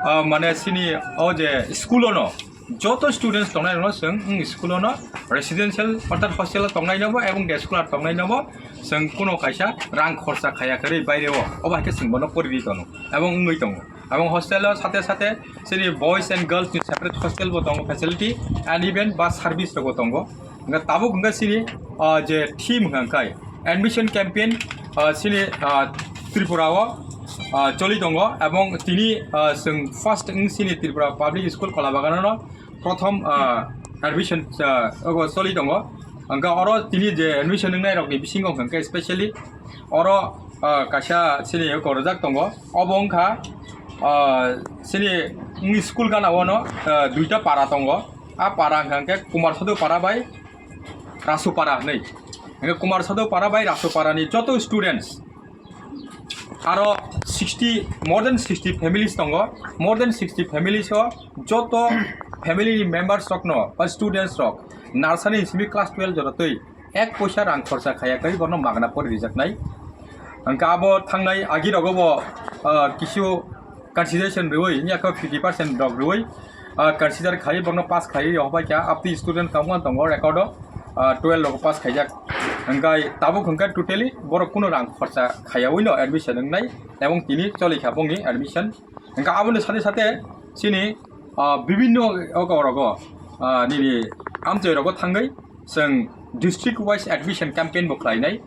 ah, mane sini o je school ono Joto students tongnai rokno chwng wng school-o no residential orthat hostel-o tongnai nobo ebong day school-o tongnai nobo chwng kuno kaisa rang khorsa khaya kwrwi baire-o, obo hai khe chwng bono porwi tono ebong wngwi tongo. Ebong hostel-o sate sate chini boys and girls ni separate hostel bo tongo, facility and even bus service rok bo tongo. Hingke tabuk hingke chini, ah, je theme hingka khe admission campaign, ah, chini, ah, Tripura o, ah, choli tongo ebong tini, ah, chwng first wng chini Tripura Public School Kolabagano no prothom, ah, admission, ah, ogo choli tongo. Hingke oro tini je admission wngnai rok ni bisingo hingke specially oro, ah, kaisa chini eko rijak tongo. Obo wngkha, ah, chini wngni school gana o no, ah, duita para tongo. A para hingka khe Kumar Sadhu para bai Rasu para hinwi. Hingke Kumar Sadhu para bai Rasu para ni joto students aro sixty, more than sixty families tongo. More than sixty families o joto family ni members rok no ba students rok nursery ni simi class twelve jora twi ek poisa rang khorsa khaya khe borno magna pori rijaknai. Hingke abo thangnai agi rogo bo, ah, kisu consideration rwui, wngya khe fifty percent rok rwui, ah, consider khai borno pass khai rok bai kha, apni student tongma tongo record o, ah, twelve rok pass khaijak. Hingke tabuk hingke totally borok kuno rang khorsa khaya wino admission wngnai, ebong tini choli kha bongni admission. Hingke aboni sate sate chini, ah, bibinno ogo rogo, ah, nini amchoi rogo thangwi chwng district wise admission campaign bo khlainai.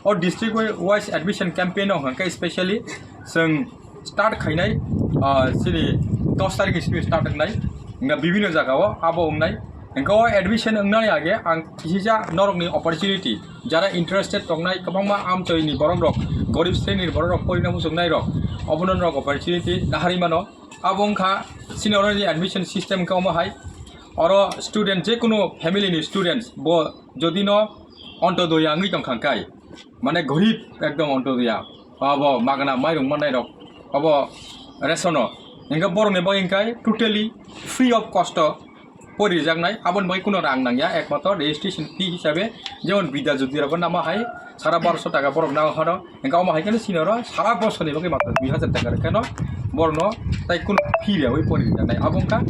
O district wise admission campaign o hwnkhe specially chwng start khainai, ah, chini dos tarikh ni simi start wngnai, hingke bibinno jaga o abo wngnai. Hingke o admission wngnani age ang kisisa norokni opportunity, jara interested tongnai kwbangma amchoini borok rok, gorib srenini borok rok, porina muchungnai rok, obono norok opportunity naharwi mano. Abo wngkha chini oroni admission system wngkha omo hai. Oro student, je kunu family ni students bo jodi no ontodoya wngwi tongkha kai, mane gorib ekdom ontodoya, abo magna mairung mannai rok, abo ration o, hingke borok ni bagwi hingkai totally free of cost o porijaknai, aboni bagwi kuno rang nangya, ekmatro registration fee hisabe, jemon Bidya Jyoti rok nama hai sara barosho taka borok nang horo, hingke omo hai khe chini oro sara bosor ni bagwi matro dui hajar taka rok khe no borok no tai kuno fee riyawi porijaknai, abo wngkha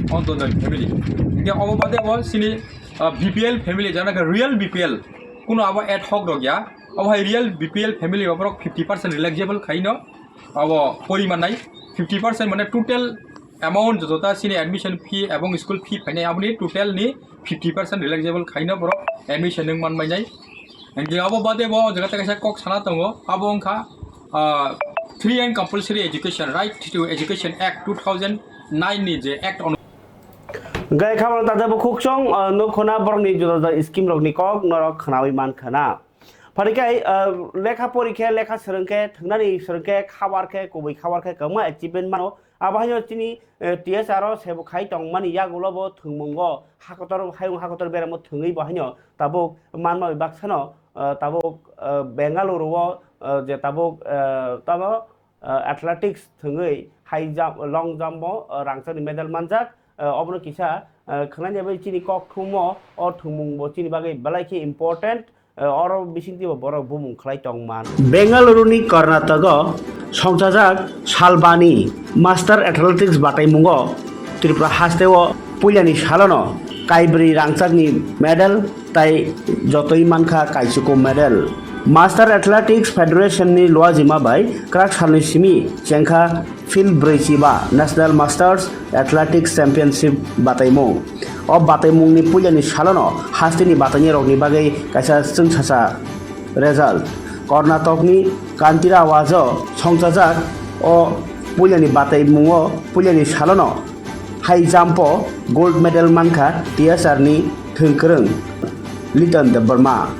Antyodoi family. Hingke obo bade bo chini, ah, B P L family, jana khe real B P L, kuno abo ad hoc rok ya, obo hai real B P L family rok borok fifty percent eligible khai no, abo pori mannai, fifty percent mane total amount joto ta chini admission fee ebong school fee phainai aboni total ni fifty percent eligible khaino borok admission wng man mainai. Hingke abo bade bo o jaga kaisa kok sana tongo, abo wngkha, ah, Free and Compulsory Education, Right to Education Act two thousand nine ni je act ono. Gai khabang tata bo khukchong, ah, nukhona borokni juda juda scheme rokni kok norok khnawi man khana. Pharikai, ah, lekha pori khe, lekha swrwng khe, thwngnani swrwng khe, khabar khe, kubui khabar khe, kwbangma achievement mano. Abo haino chini, eh, T S R o sebo khai tongmani yagulo bo thwngmungo, hakotor, hayung hakotor beramo thwngwi bo haino tabuk manma bai baksano, eh, tabuk, eh, Bengaluru o, eh, je tabuk, eh, tamo, eh, athletics thwngwi high jump, long jump o, eh, rangchakni medal manjak. Eh, obono kisa, eh, khwnani bai chini kok thumo, o thwngmung bo chini bagwi belai khe important. Eh, oro bisingtwi bo borok bumung khlai tongman. Bengaluru ni Karnataka o songchajak salbani Master Athletics bataimungo Tripura hasteo puilani salono kaibrwi rangchakni medal tai jotoi mankha kaichuku medal. Master Athletics Federation ni luajima bai kwrak salni simi chengkha field brwi chiba National Masters Athletics Championship bataimung. O bataimungni puilani salono hasteni batainai rokni bagwi kaisa chwngsacha result. Karnatokni Kantirawaj o songchajak o puilani bataimungo puilani salono high jump o gold medal mankha T S R ni thwngkwrwng Liton Debbarma.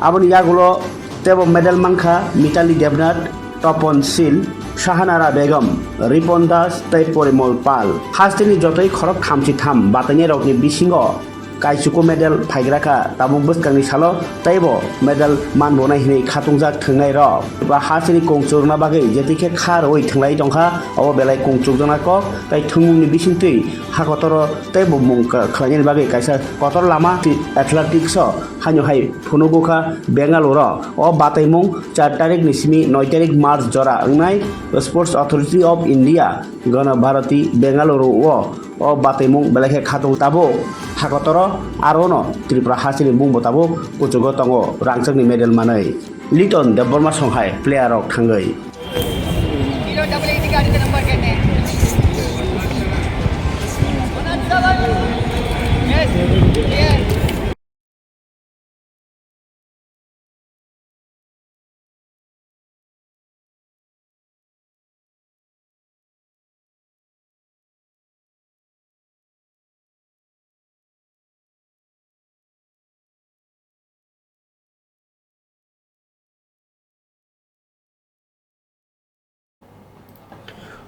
Aboni yagulo tebo medal mankha Mitali Debnath, Topon Sil, Shahanara Begum, Ripon Das tei Porimol Pal. Hasteni jotoi khorok thamchi tham batainai rokni bisingo kaichuku medal phaigra kha tabuk bwskangni salo teibo medal manbonai hinwi khatungjak thwngnai rok. Ba hasteni kongchurna bagwi jetikhe kha rwui thwnglai tongkha, obo belai kongchukjakna kok tei thwngmungni bisingtwi hakotoro teibo mung khlainani bagwi kaisa kotor lama athletics o haino hai phunugukha Bengaluru o. O bataimung char tarikh ni simi noi tarikh March jora wngnai Sports Authority of India Gana Bharati Bengaluru o O batwimung belai khe khatung tabuk. Hakotoro arono Tripura hasteni bumungbo tabuk kuchugo tongo rangchakni medal manwi. Liton Debbarma songhai player rok thangwi.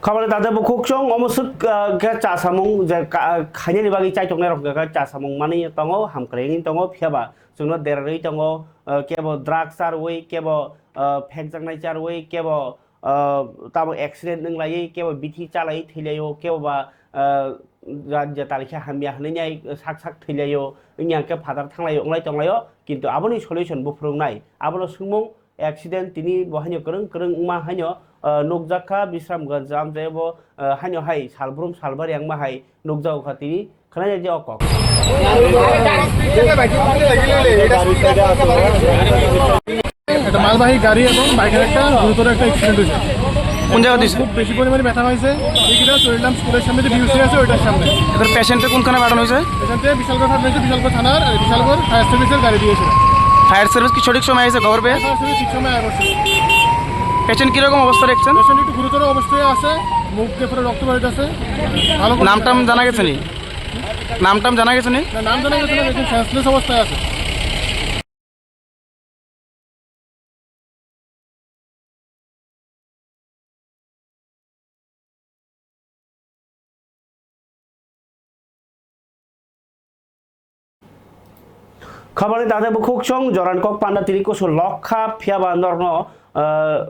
Khobor tade bukhuk song omo swk, ah, khe cha samung je ka-, khainani bagwi chaitok nai rok khe cha samung manwi tongo, hamkwrai wngwi tongo, phiya ba chwngno derarwi tongo, ah, kebo drugs charwi, kebo, ah, phekjaknai charwi, kebo, ah, tamo accident wnglaiwi, kebo bithi chalaiwi thwilaio, kebo ba, ah, ja-, jatali khe hamya hwnwi nai sak sak thwilaio, wngya khe phatar thanglaio, wnglai tonglaio, kintu aboni solution buphuruknai, abono swngmung accident tini bo haino kwrwng kwrwng wngma haino, ah, nukjak kha Bisramganj amchai bo, ah, haino hai salbrum salbari wngma hai nukjago kha tini khwnai je o kok. একটা মালবাহী গাড়ি এবং বাইকের একটা গুরুতর একটা অ্যাক্সিডেন্ট হয়েছে। কোন জায়গা হয়েছে? খুব বেশি পরিমাণে ব্যথা হয়েছে। এই কিনা চলে এলাম স্কুলের সামনে যে বিউসি আছে ওইটার সামনে। এবার পেশেন্টটা কোনখানে পাঠানো হয়েছে? পেশেন্টে বিশালগড় থানা হয়েছে, বিশালগড় থানার, এই বিশালগড় ফায়ার সার্ভিসের গাড়ি দিয়েছিল। ফায়ার সার্ভিস কি সঠিক সময় এসে খবর পেয়ে? ফায়ার সার্ভিস ঠিক সময় আয় করছে। পেশেন্ট কিরকম অবস্থা দেখছেন? পেশেন্ট একটু গুরুতর অবস্থায় আছে, মুখ দিয়ে পুরো রক্ত বেরোতেছে। ভালো করে নাম টাম জানা গেছে নি? নাম টাম জানা গেছে নি? না, নাম জানা গেছে না, একদম সেন্সলেস অবস্থায় আছে। Khobor ni tade bukhuk song jorani kok panda tini kusu lok kha, phiya ba norno, ah,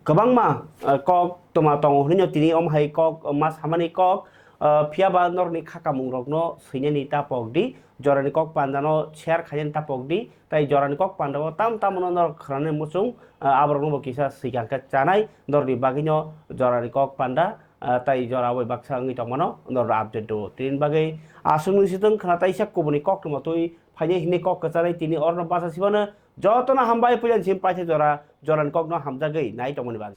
kwbangma, ah, kok toma tongo hwnwi no tini omo hai kok ma samani kok, ah, phiya ba norni khakamung rokno swinani ta pok di, jorani kok panda no share khainani ta pok di, tai jorani kok panda o tam tamo no norok khwnani muchung, ah, aborok no bo kisa swikang khe chanai norni bagwi no jorani kok panda, ah, tai jora bai baksa wngwi tongmano norno update do. Tini bagwi aswk nung sitwng khna taisa kubuni kok tongma twi phainai hinwi kok kwcharwi tini orno basa sibano jotono hambai puila sim paitha jora, jorani kokno hamjagwi nai tongmani bagwi.